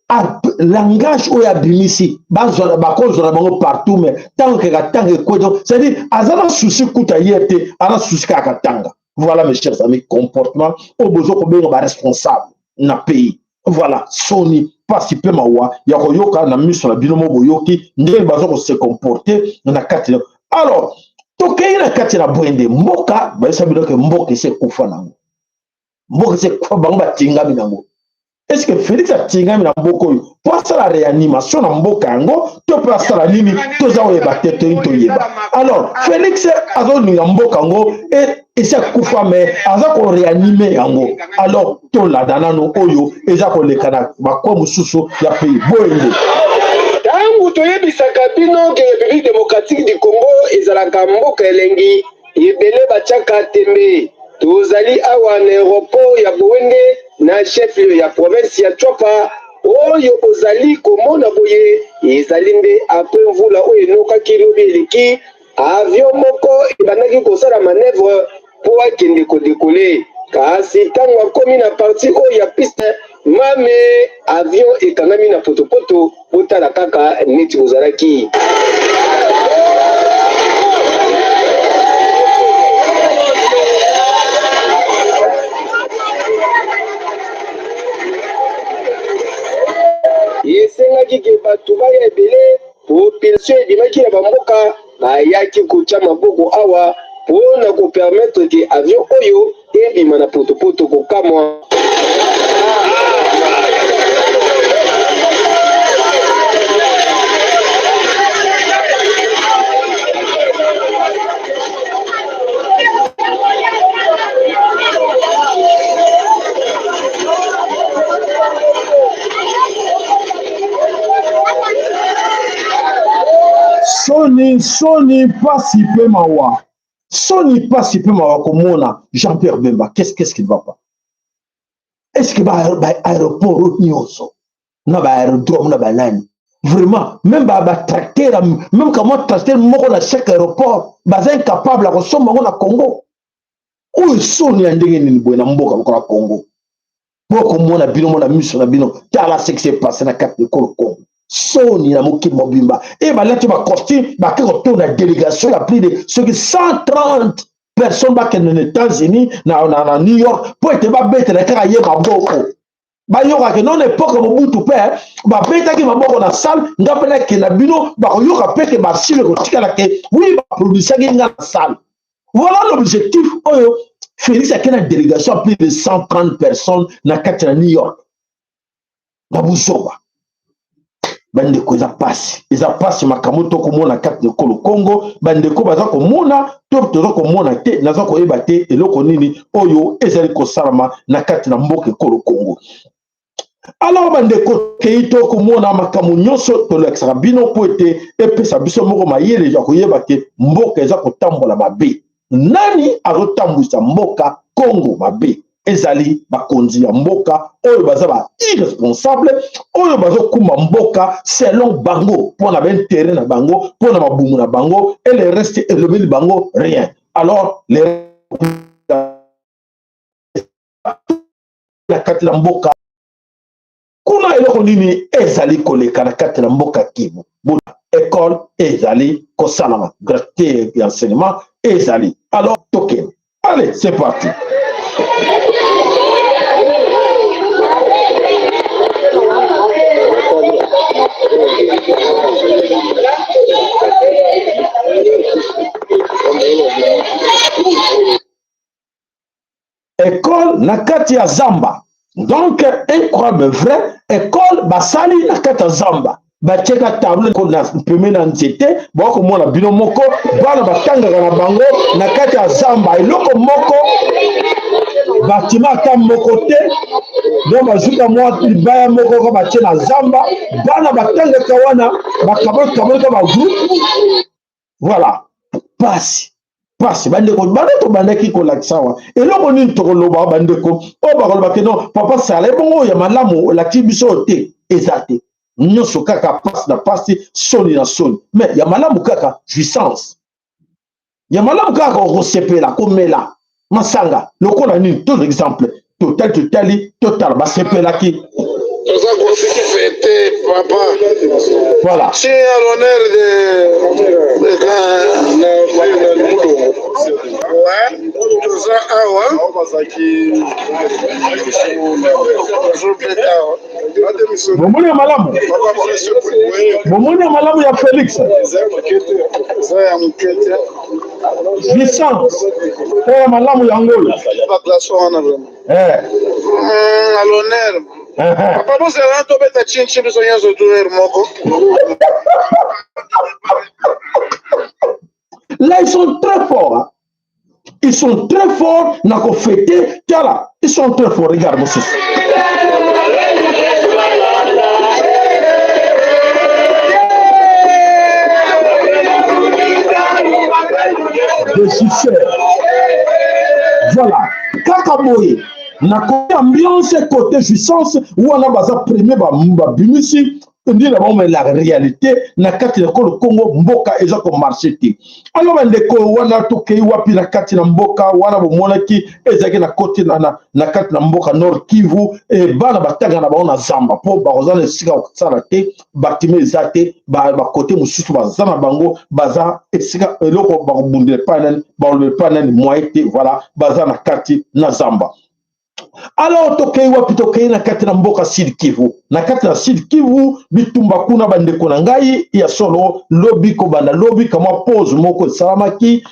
Speaker 1: langage oyo abimisi? Bakozwa na bango partout, mais ntango kaka Katanga ekwei, c'est-à-dire aza na souci kuta ye te, aza na souci kaka Katanga. Voilà, mes chers amis, comportement oyo bozo kobenga baresponsable na pays. Voilà, soni, pasi mpe mawa ya koyoka na miso na bino mo boyoki ndenge baza kose comporter na kati. Alors tokei na kati na Bwende. Mboka bayesa bino ke mboka esi ekufa nango, mboka esi ekufa, bango batingami nango. Est ce que Félix atingami na mboka oyo mpo asala réanimation na mboka yango to mpe asala nini? Toza koyeba te, toyini toyeba. Alors Félix azolinga mboka yango esi akufa, mais aza koréanimer yango. Alors tolanda nano oyo eza koleka na bakwa mosusu ya pays Boende.
Speaker 6: Ntango Tango toyebisaka bino ke Republique democratique du Congo ezalaka mboka elengi, ebele batiaka tembe. Tozali awa na aeroport ya Boende na chef-lieu ya province ya Tshuapa. Oyo bozali komona boye ezali nde apres mvula oyo enokaki lobi eleki, avion moko ebandaki kosala manœuvre mpo akende ko decoller, kasi ntango akomi na partie oyo ya piste mame, avion ekangami na potopoto. Botala kaka neti bozalaki. Esengaki ke bato baya ebele, population ebimaki na bamboka bayaki kotya maboko awa mpo na kopermettre ke avion oyo ebima na potopoto. Kokamwa.
Speaker 1: Soni, soni, pasi pe mawa. Soni, pasi pe mawa komona Jean-Pierre Bemba. Qu'est-ce qui ne va pas? Est-ce que ba, ba aéroport nyonso na ba aérodrome na ba nani? Vraiment, même ba, ba tracteur, même comment tracteur moko na chaque aéroport, baza incapable ya kosomba yango na Congo. Oyo soni ya ndenge nini boye na mboka lokola Congo? Bokomona bino mona miso na bino, tala ce qui s'est passé na kati ekolo Congo. Soni na mokili mobimba. E balati ba costume, bake kotonda délégation ya plus de soki 130 personnes bakende na États-Unis, na, na, na New York, mpo ete babetela kaka ye maboko. Bayoka ke non epoque Mobutu pe babetaki maboko na salle, nga pe nakenda bino bakoyoka pe ke basile kotikala ke oui baproduisaki nga na salle. Voilà l'objectif oyo Félix ake na délégation ya plus de 130 personnes na kati na New York. Na buzoba. Bandeko, eza pasi, eza pasi makambo tokomona kati na ekolo Congo. Bandeko baza komona to toza komona te, naza koyeba te eloko nini oyo ezali kosalama na kati na mboka ekolo Congo. Alors bandeko, kei to komona makambo nyonso tolakisaka bino mpo ete epesa biso moko mayele ya koyeba ke mboka eza kotambola mabe. Nani azotambwisa mboka Congo mabe? Ezali bakonzi ya mboka oyo baza ba irresponsable, oyo bazokumba mboka selon bango, mpo na baintérêt na bango, mpo na mabumu na bango, et le reste elobeli bango rien. Alors les na kati na mboka kuna eloko nini ezali koleka na kati na mboka Kivu? Bona école ezali kosalama, gratuité ya enseignement ezali. Alors tokende, allez, c'est parti. École na kati ya zamba, donc incroyable vrai, école basali na kati ya zamba, batieka table na pembeni na nzete, bakomona bino moko bana batangaka na bango na kati ya zamba, eloko moko batima ata moko te, donc bazwika mwa libaya moko ko batie na zamba, bana batangaka wana, bakabolikabolika ba groupe. Voilà, pasi pasi bandeko. Banda tobandaki kolakisa awa eloko nini tokoloba, bandeko oyo bakoloba ke non papa sala ebongo oyo ya malamu olakisi biso oyo te, eza te, nyonso kaka pasi na pasi, soni na soni. Mais ya malamu kaka jouissance, ya malamu kaka kosepela, komela masanga lokola nini. To exemple totali, totali, totala basepelaki.
Speaker 7: Toza kofete papa.
Speaker 1: Voilà.
Speaker 7: C'est à l'honneur de Ouais, toza awa. Tozobeta awa.
Speaker 1: Bomoni ya malamu, bomoni ya malamu ya Félix.
Speaker 7: Eza ya moke te.
Speaker 1: Licence oyo ya malamu yango oyo.
Speaker 7: Ba glaçon wana vraiment.
Speaker 1: Eh.
Speaker 7: À l'honneur. Papa bozela tobeta chinchi biso nyonso tour moko.
Speaker 1: Là, ils sont très forts. Hein. Ils sont très forts. Na ko fêter. Tala, ils sont très forts. Regarde, monsieur. Des suceurs. Voilà. Kaka boye na côté ambiance, côté jouissance wana, baza premier babimisi nde na bango, mais la réalité na kati na ekolo Congo, mboka eza komarcher te. Alors bandeko wana, tokei wapi na kati na mboka wana? Bomonaki ezalaki na koti na kati na mboka Nord Kivu. E bana batanga na bango na zamba mpo bakoza na esika kosala te, batima eza te. Bakote mosusu baza na bango, baza esika eloko bakobundela epai nani, baloba epai nani, moye te. Voilà, baza na kati na zamba. Alors tokei wapi? Tokei na kati na mboka Sud Kivu. Na kati na Sud Kivu, bitumba kuna, bandeko na ngai, ya solo. Lobi, kobanda lobi, kamwa pause moko esalamaki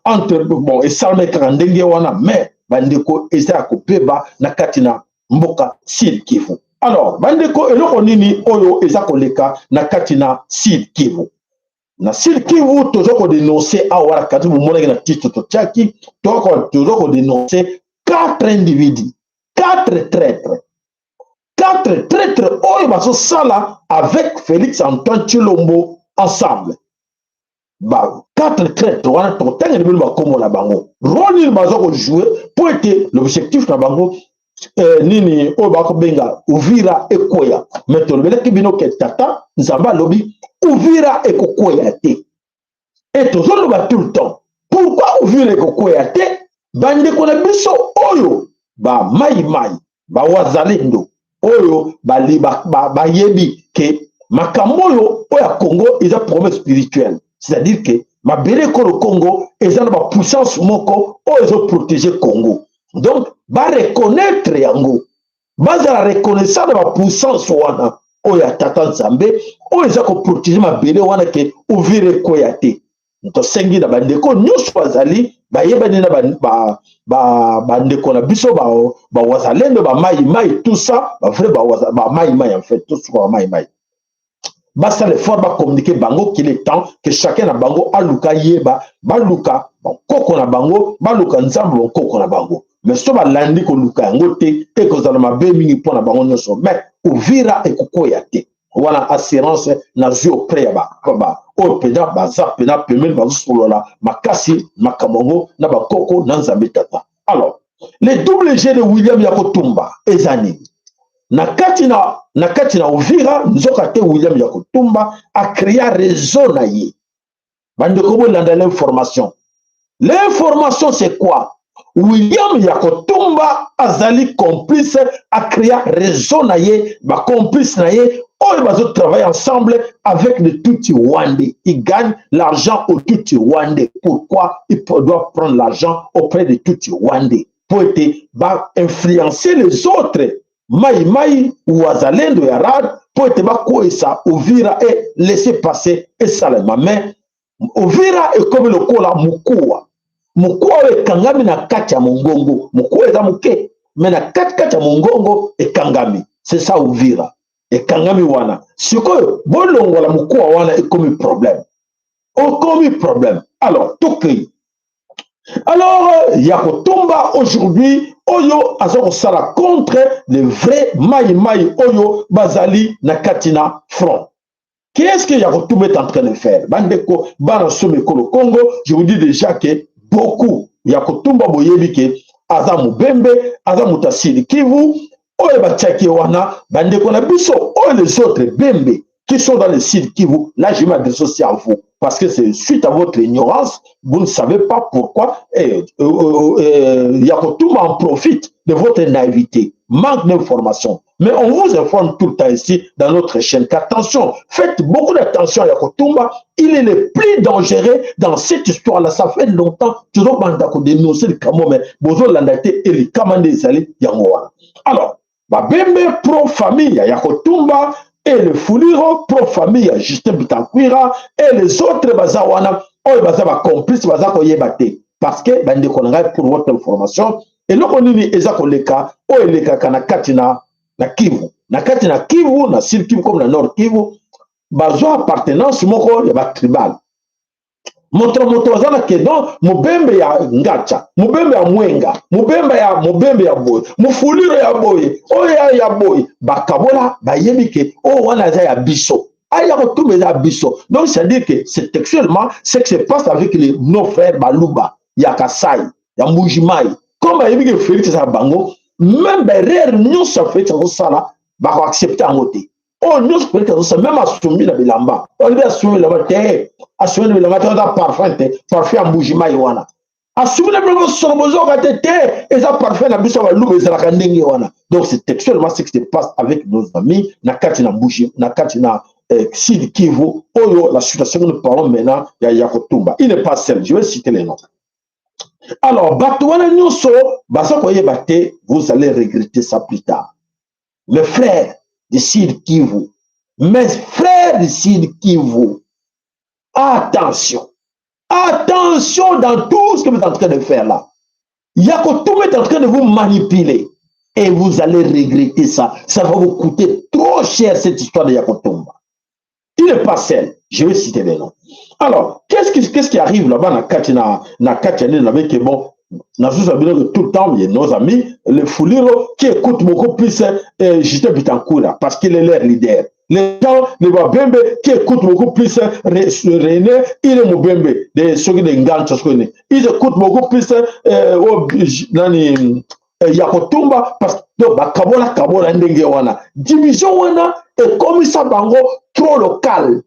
Speaker 1: entre, bon, esalamaki kaka ndenge wana, mais bandeko, eza ya kobeba na kati na mboka Sud Kivu. Alors bandeko, eloko nini oyo eza koleka na kati na Sud Kivu? Na Sud Kivu, toza kodénoncer awa na kati, bomonaki na titre totiaki, toza kodénoncer quatre individus, quatre traîtres, quatre traîtres oyo bazosala avec Félix Antoine Tshilombo ensemble. Ba quatre traîtres wana, tokotangela bino bakombo na bango, rôle nini baza kojouer, mpo ete l'objectif na bango nini oyo bakobenga Uvira ekweya. Mais tolobelaki bino ke tata Nzambe alobi Uvira ekokweya te. E tozoloba tout le temps, pourquoi Uvira ekokweya te? Bandeko na biso oyo bamaimai, bawazalendo oyo bayebi ba ke makambo oyo ya Congo eza problème spirituel, c'est-à-dire ke mabele ekolo Congo eza na bapuissance moko oyo ezoprotéger Congo. Donc bareconnaître yango, bazala reconnaissant na bapuissance wana oyo ya tata Nzambe oyo eza koprotéger mabele wana, ke Uvira ekweya te. Tosengi na bandeko nyonso bazali bayebani na bandeko ba, ba, na biso bawazalendo, bamaimai, tout ça, bavrai bamaimai, en fait tout ça, bamaimai basala effort, bacommuniquer bango qu'il est temps que chacun na bango aluka yeba, baluka bankoko na bango, baluka Nzambe bankoko na bango. Mais so balandi koluka yango te, ekozala mabe mingi mpo na bango nyonso. Mais Uvira ekokwea te, wana assurance nazwi auprès ya oyo mpenza baza mpenza pembeni, bazosolola makasi makambo yango na bakoko na Nzambe tata. Alors le double jeu de William Yakotumba eza nini na kati na Uvira? Nzoka te William Yakotumba acréa réseau na ye. Bandeko, bolanda l'information. L'information, c'est quoi? William Yakotumba azali complice, acréa réseau na ye, bacomplice na ye oyo bazotravailler ensemble avec le Tutsi rwandais. Il gagne l'argent au Tutsi rwandais. Pourquoi il doit prendre l'argent auprès des Tutsi rwandais? Po ete bainfluencer les autres mai mai wazalendo ya rad, mpo ete bakweyisa Uvira e laisser passer esalema. Mais Uvira ekomi lokola mokuwa, mokuwa oyo ekangami na kati ya mongongo. Mokuwa eza moke, mais na katikati ya mongongo ekangami. C'est ça, Uvira ekangami wana. Sikoyo bolongola mokuwa wana, ekomi problème, okomi problème. Alors tokei. Alors ya kotumba aujourd'hui oyo aza kosala contre le vrai mai mai oyo bazali na kati na front. Qu'est-ce que Yakotumba est en train de faire? Bandeko bana somi ekolo Congo, je vous dis déjà que beaucoup Yakotumba, boyebi ke aza mobembe, aza moto asili Kivu oyo batiaki wana. Bandeko na biso oyo, les autres bembe qui sont dans le Sud Kivu, là je m'adresse aussi à vous, parce que c'est suite à votre ignorance, vous ne savez pas pourquoi Yakotumba en profite de votre naïveté, manque d'information. Mais on vous informe tout le temps ici dans notre chaîne qu'attention, faites beaucoup d'attention à Yakotumba, il est le plus dangereux dans cette histoire-là. Ça fait longtemps, toujours banda dénoncer le camo, mais bozo landa te et les kamande ezali yango wana. Alors, babembe pro famille ya Yakotumba et le Fuliro pro famille ya Justin Bitakwira et les autres baza wana oyo baza bacomplice, baza koyeba te. Parce que bandeko na ngai, pour votre information, eloko nini eza koleka oyo elekaka na kati na Kivu, na kati na Kivu, na Sud Kivu comme na Nord Kivu, bazwa appartenance moko ya batribal. Moto na moto aza na kedon, mobembe ya Ngacha, mobembe ya Mwenga, mobembe ya boye, mofuliro ya boye, oyo ya boye, bakabola, bayebi ke oyo wana aza ya biso. Aya kotumba eza biso. Donc c'est à dire que c'est textuellement ce qui se passe avec les nos frères Baluba ya Kasai, ya Mbuji-Mayi. Comme bayebi ke Félix eza bango, même baerreur nyonso ya Félix azosala, bakoaccepte yango te. Oyo nyonso Félix azosala, même asumbi na bilamba, olobi asumbi bilamba te, asumbi na bilamba te, eza parfum te, parfum ya Mbuji-Mayi wana. Asumi na bino bosolo bozoka te te, eza parfum na biso baluba ezalaka ndenge wana. Donc c'est textuellement ce qui se passe avec nos amis na kati na Mbuji, na kati na Sud Kivu, oyo la situation que nous parlons maintenant ya Yakotumba. Il n'est pas seul, je vais citer les noms. Alors bato wana nyonso baza koyeba te, vous allez regretter ça plus tard. Mes frères de Sud Kivu, mes frères de Sud Kivu, attention. Attention dans tout ce que vous êtes en train de faire là. Yakotumba est en train de vous manipuler. Et vous allez regretter ça. Ça va vous coûter trop cher cette histoire de Yakotumba. Il n'est pas seul. Je vais citer les noms. Alors, qu'est-ce qui arrive là-bas na kati na kati avec bon, na tout le temps, il y a nos amis, les Fuliro, qui écoutent beaucoup plus Justin Bitankura, parce qu'il est leur leader. Les gens, les Babembe, qui écoutent beaucoup plus René, il est Mobembe, de ceux qui ils écoutent beaucoup plus nani Yakotumba, parce que bakabola kabola ndenge wana. Division wana et comme ça bango trop local.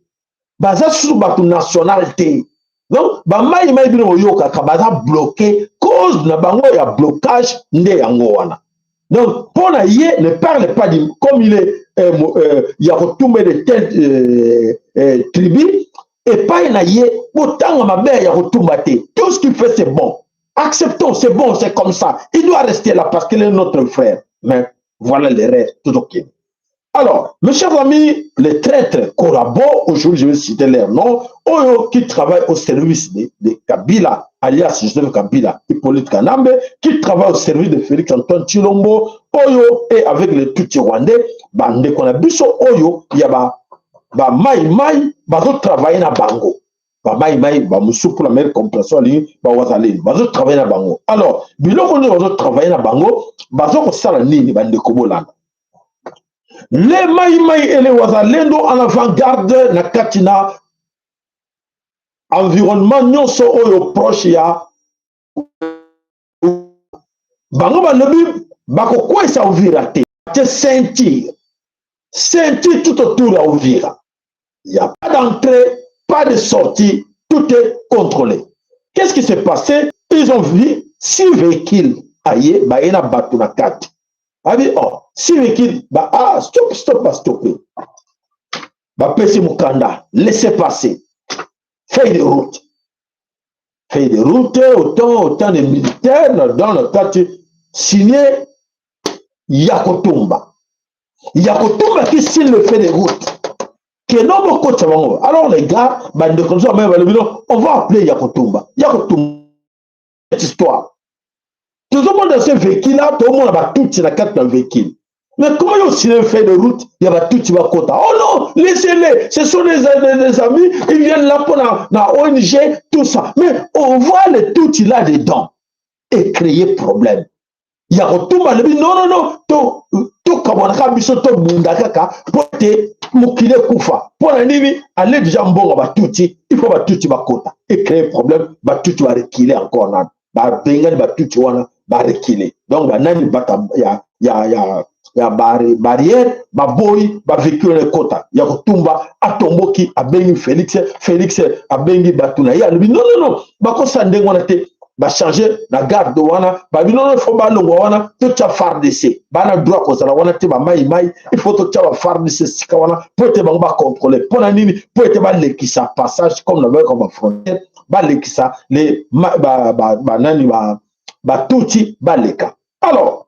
Speaker 1: Baza sous bato nationalité. Donc ba mai mai bino yoka ka baza bloqué cause na bango ya blocage nde yango wana. Donc pour na ye ne parle pas du, comme il est Yakotumba de telle tribu et pas na ye botanga mabe Yakotumba te. Tout ce qu'il fait, c'est bon. Acceptons, c'est bon, c'est comme ça. Il doit rester là parce qu'il est notre frère. Mais voilà l'erreur, tout ok. Alors, mes chers amis, les traîtres collabos, aujourd'hui je vais citer leur nom, oyo qui travaillent au service de Kabila, alias Joseph Kabila, Hippolyte Kanambe, qui travaillent au service de Félix Antoine Tshilombo, oyo et avec les Tutsis rwandais, bandeko na biso oyo, ya ba mai mai, bazo travailler na bango. Ba mai mai, ba musu pour la meilleure compréhension, ba wazalendo, bazo travailler na bango. Alors, biloko nde bazo travailler na bango, bazo kosala nini bandeko bolanda? Les Maï Maï et les Wazalendo en avant-garde na katina environnement nyonso oyo proche ya bango balobi bakokwesa Uvira te, te ceinture, ceinture tout autour ya Uvira. Il n'y a pas d'entrée, pas de sortie, tout est contrôlé. Qu'est-ce qui s'est passé? Ils ont vu 6 véhicules aye baye na bato na kati. Abi oh, 6 véhicules ba ah stop stop ba stopper. Ba pesi mukanda, laissez passer. Feuille de route. Feuille de route, autant de militaires dans le quartier signé Yakotumba. Yakotumba qui signe le feuille de route. Que non beaucoup de bango. Alors les gars, bande comme ça, on va appeler Yakotumba. Yakotumba, cette histoire. Tout le monde dans ce véhicule-là, tout le monde a tout la carte dans le véhicule. Mais comment ils ont signé une feuille de route? Il y a tout qui va côté. Oh non, laissez-les. Ce sont des amis. Ils viennent là pour la ONG, tout ça. Mais on voit les tout là-dedans et créer problème. Il y a tout le monde. Non, non, non. Tout, tout comme on a mis tout bunda kaka pour te mokile kufa. Pour la nini, aller déjà mbongo ba tuti. Il faut ba tuti ba kota et créer problème. Ba tuti ba reculer encore là. Ba bengani ba tuti wana ba reculer. Donc ba nani bata ya ya ya ya barrière ba boy ba véhicule le kota ya kotumba atomboki abengi Félix, Félix abengi batuna ya lobi non non non bakosa ndenge wana te ba changer na garde wana ba bino non faut ba longwa wana to tia FARDC bana droit kozala wana te ba mai mai il faut to tia ba FARDC sika wana po te bango ba contrôler pona nini po te ba lekisa passage comme na ba comme frontière ba lekisa les ba ba ba nani ba ba tuti ba leka. Alors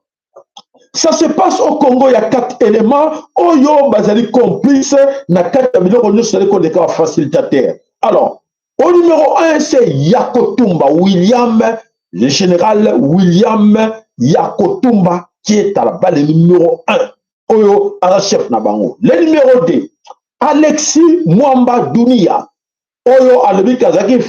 Speaker 1: ça se passe au Congo, il y a 4 éléments. Oyo bazali complice na 4 biloko nyonso ezali koleka ba facilitateur. Alors, au numéro 1, c'est Yakotumba William, le général William Yakotumba qui est à la balle, le numéro 1. Oyo ala chef na bango. Le numéro 2, Alexis Mwamba Dunia. Oyo alobi kazaki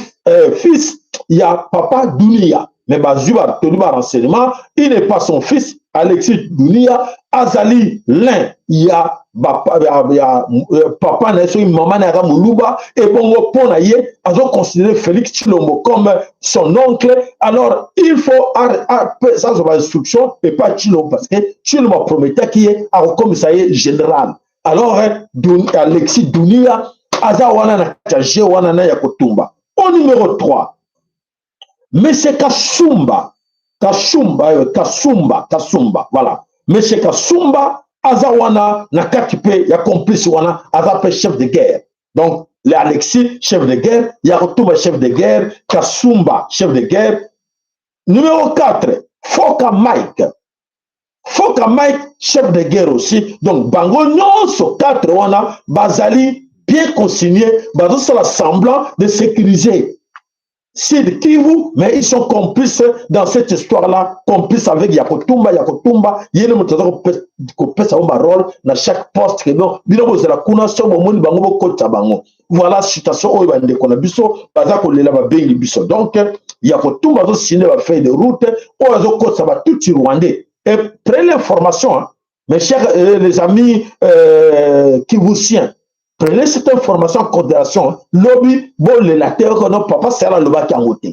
Speaker 1: fils ya papa Dunia. Mais bazu ba tenu ba renseignement, il n'est pas son fils. Alexis Dunia azali l'un ya ba, ya, ya euh, papa na ye soki mama na yaka moluba ebongo mpo na ye azoconsidere Félix Tshilombo comme son oncle. Alors il faut apesa azwa bainstruction epa Tshilombo parce que Tshilombo aprometaki ye akokomisa ye général. Alors Dun, Alexis Dunia aza wana na kati ya jeu wana na ya kotumba. Au numéro 3, Monsieur Kasumba, Kasumba, euh, Kasumba, Kasumba, voilà. Monsieur Kasumba aza wana na kati pe ya complice wana, aza pe chef de guerre. Donc le Alexis chef de guerre, Yakutumba chef de guerre, Kasumba chef de guerre. Numéro 4, Foka Mike. Foka Mike chef de guerre aussi. Donc bango nyonso 4 wana bazali bien consigné, bazosala semblant de sécuriser Sud Kivu, mais ils sont complices dans cette histoire-là, complices avec Yakotumba, Yakotumba, yene moto aza kopesa bango barole na chaque poste que non, bino bozala kuna soki bomoni bango bokotisa bango. Voilà situation oyo bandeko na biso baza kolela babengi biso. Donc Yakotumba azosine ba feuille de route oyo azokotisa ba tutsi rwandais. Et prenez l'information, hein, mes chers les amis kivusiens, prenez cette information en considération. Lobi bolela te no papa Sala alobaki yango te.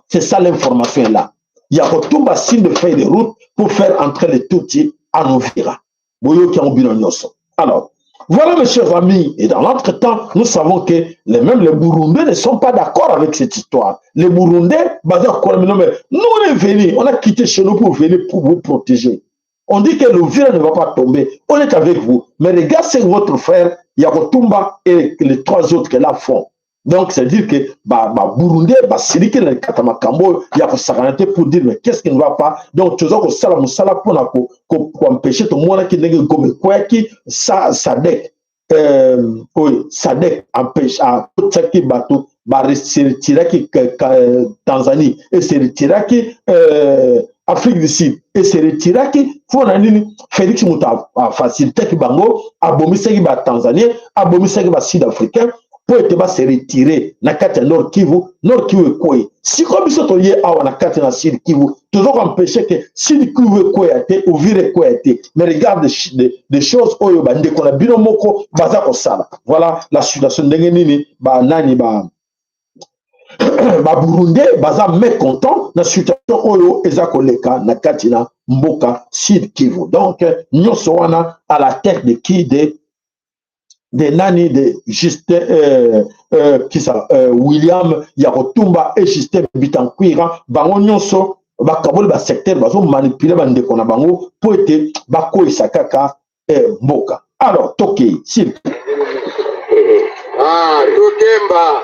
Speaker 1: C'est ça, l'information est là. Yakotumba signe de feuille de route pour faire entrer les Tutsis en Uvira. Boyoki yango bino nyonso. Alors voilà, mes chers amis, et dans l'entretemps, nous savons que même les Burundais ne sont pas d'accord avec cette histoire. Les Burundais, baza kola, mais nous on est venus, on a quitté chez nous pour venir pour vous protéger. On dit que l'Uvira ne va pas tomber. On est avec vous. Mais regarde ce que votre frère Yakotumba et les trois autres là font. Donc, c'est-à-dire que bah, bah, Burundais, bah, siliki na kata makambo ya kosakana te pour dire mais qu'est-ce qui ne va pas. Donc, toza kosala mosala mpona koempêcher tomonaki ndenge Goma ekweyaki sa SADC oyo SADC empêche akotisaki bato baretiraki Tanzanie ese retiraki, Afrique du Sud ese retiraki. Mpo na nini? Félix moto afacilitaki bango, abomisaki batanzanien, abomisaki basud africain mpo ete base retire na kati ya Nord Kivu. Nord Kivu ekwei. Sikoyo biso toye awa na kati na Sud Kivu, toza koempêche ke Sud Kivu ekweya te, Uvira ekweya te. Mais regarde des choses oyo bandeko na bino moko baza kosala. Voilà la situation ndenge nini banani ba baburundais baza mécontent na situation oyo eza koleka na kati na mboka Sud Kivu. Donc nyonso wana à la tête de qui? De nani? De Justin kisa William Yakotumba et Justin Bitankwira. Bango nyonso bakaboli basecteur, bazomanipule bandeko na bango mpo ete bakweyisa kaka mboka. Alors tokei sil.
Speaker 6: Ah, tokemba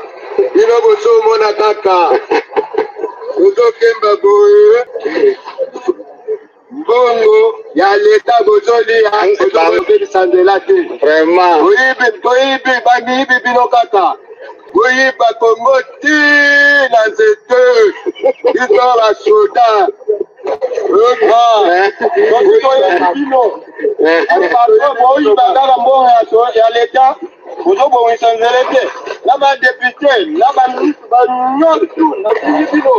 Speaker 6: bino bozomona kaka tozokemba boye, mbongo ya leta bozolia, bozobebisa nzela te.
Speaker 5: Vraiment.
Speaker 6: Boyibi, boyibi, bamiyibi bino kaka boyiba Kongo ti na nzete. Biso basoda bino boyiba kaka mbongo ya leta, bozobongisa nzela te, na badepute na baministre banyonso nafingi bino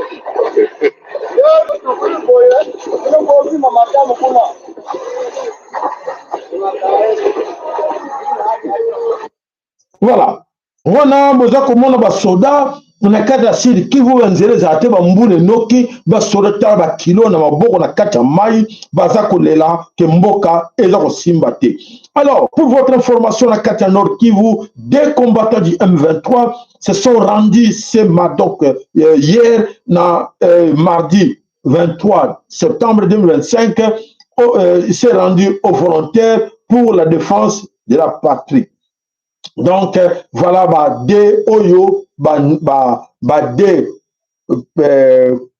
Speaker 6: boye, bino bozima madamu kuna.
Speaker 1: Voilà, wana boza komona basoda na kati ya Sud Kivu, banzela ezala te, bambula enoki, basoda tala bakilo na maboko na kati ya mai, baza kolela ke mboka eza kosimba te. Alors, pour votre information, na kati ya Nord Kivu, deux combattants du M23 se sont rendus ce donc hier na mardi 23 septembre 2025, s'est rendu aux volontaires pour la défense de la patrie. Donc voilà ba deux oyo ba deux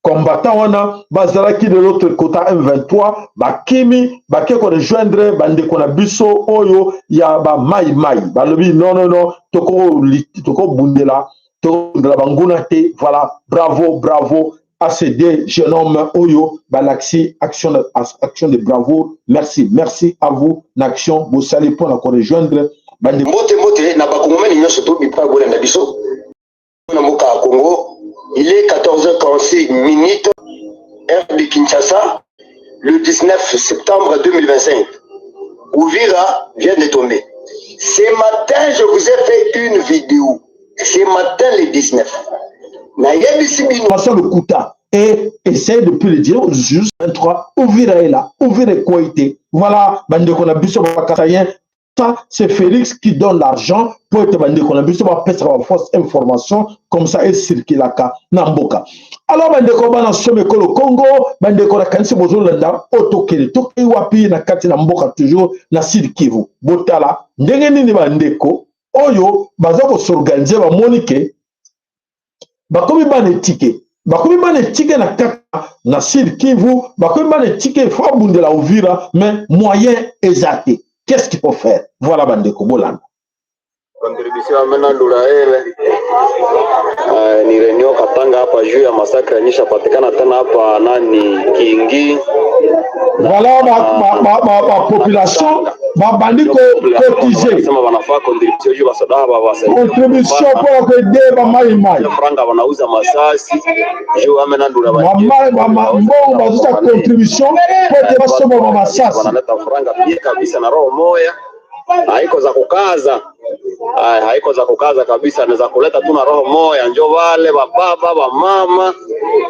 Speaker 1: combattant wana bazalaki de l'autre côté M23, bakimi, bake korejoindre bandeko na biso oyo ya ba mai mai. Balobi non, non, non, tokobundela tokobundela banguna te. Voilà, bravo, bravo à ces deux jeunes hommes oyo balakisi action de bravoure. Merci, merci à vous na action bosali mpona korejoindre bandeko.
Speaker 5: Mbote, mbote na bakongomani nyonso to bipai bolanda biso na mboka ya Congo. Il est 14h46 minutes, heure de Kinshasa. Le 19 septembre 2025, Uvira vient de tomber. Ce matin, je vous ai fait une vidéo. Ce matin, le 19. Nayebisi bino.
Speaker 1: Façon lokuta et essaye depuis le dire juste 23, Uvira est là, Uvira ekwei te. Voilà, bandeko na biso bakasaïens, ça c'est Félix qui donne l'argent po ete bandeko na biso bapesaka bafausse information comme ça ecirculaka na mboka. Alors bandeko bana somo ekolo Congo, bandeko, nakanisi bozolanda oyo. Tokende, tokei wapi? Na kati na mboka, toujours na Sud Kivu. Botala ndenge nini bandeko oyo baza kos'organiser. Bamoni ke bakomi bana etike, bakomi bana etike na kati na Sud Kivu, bakomi bana etike, faut abundela Uvira, mais moyen eza te. Qu'est-ce qu'il faut faire? Voilà, bandeko, bolanda.
Speaker 8: Contribution amena Ndulaele. Ni réunion Katanga hapa juu ya massacre yenyisha patikana tena hapa nani Kingi.
Speaker 1: Voilà, bapopulation babandi kocotiser.
Speaker 8: Sema wanafaa contribution juu basoda ba
Speaker 1: Contribution mpona koaider bamaimai.
Speaker 8: Franga wanauza masasi juu amena Ndula.
Speaker 1: Mbongo bazosa contribution po ete basomba bamasasi.
Speaker 8: Wanaleta franga pia kabisa na roho moya, haiko za kukaza. Ay, haiko za kukaza kabisa, ni za kuleta tu na roho moya, njo wale bababa bamama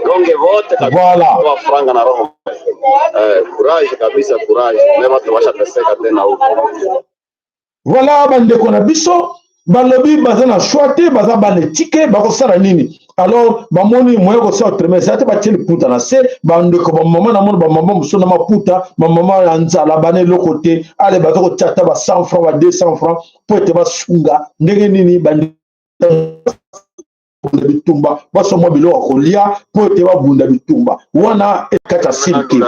Speaker 8: donge vote kabisa.
Speaker 1: Voilà.
Speaker 8: Wa franga na roho moya. Courage kabisa, courage me watu washateseka tena huko.
Speaker 1: Voilà, bandeko na biso balobi baza na choix te, baza bana etike, bakosala nini? Alors bamoni moyen kosala autrement eza te, batie liputa na se. Bandeko bamama, namoni bamama mosusu na maputa, bamama ya nzala, bana eloko te. Ale, baza kotia ata ba 100 francs, ba 200 francs mpo ete basunga ndenge nini bunda bitumba, basomwa biloko ya kolia mpo ete babunda bitumba wana kati ya Sud Kivu.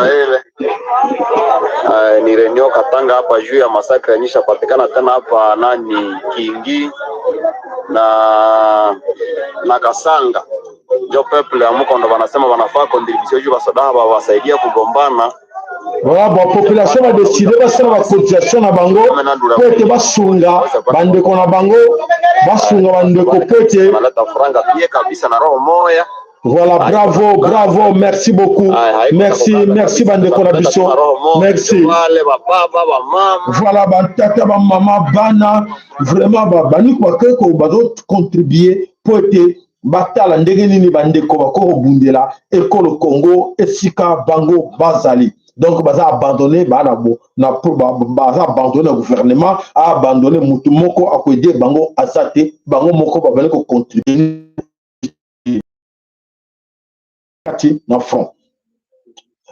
Speaker 8: Ni réunion Katanga hapa juu ya massacre yenyisha patikana tena hapa nani Kingi na Kasanga, njo peuple ya Mukondo wanasema wanafaa contribution juu basoda bawasaidia kugombana.
Speaker 1: Voilà, bapopulation badécider basala bacotisation na bango mpo ete basunga bandeko na bango, basunga bandeko mpo ete
Speaker 8: Wanaleta franga pia kabisa na roho moya.
Speaker 1: Voilà, bravo, bravo, merci beaucoup, merci, merci bandeko na biso, merci.
Speaker 8: Wale bababa bamama.
Speaker 1: Voilà, batata, bamama, bana, vraiment baniki bakeko bazocontribuer mpo ete batala ndenge nini bandeko bakoki kobundela ekolo Congo esika bango bazali. Donc baza abandonné, baa na baza abandonné na gouvernement, aabandonné mutu moko akoaider bango aza te. Bango moko babandi kocontribuer kati na front.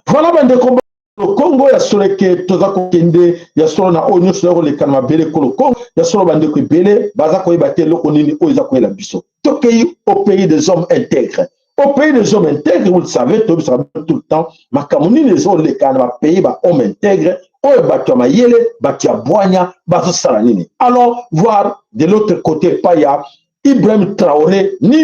Speaker 1: Voilà, bandeko Kongo ya solo, eke toza kokende ya solo na oyo nyonso eza koleka na mabele ekolo Kongo ya solo. Bandeko ebele baza koyeba te eloko nini oyo eza koyela biso. Tokei au pays des hommes intègres. Au pays des hommes intègres, vous le savez, toyebisaka tout le temps makambo nini ezoleka na bapays bahomme intègre oyo, bato ya mayele, bato ya bwanya bazosala nini. Alors voir de l'autre côté, epai ya Ibrahim Traoré nini.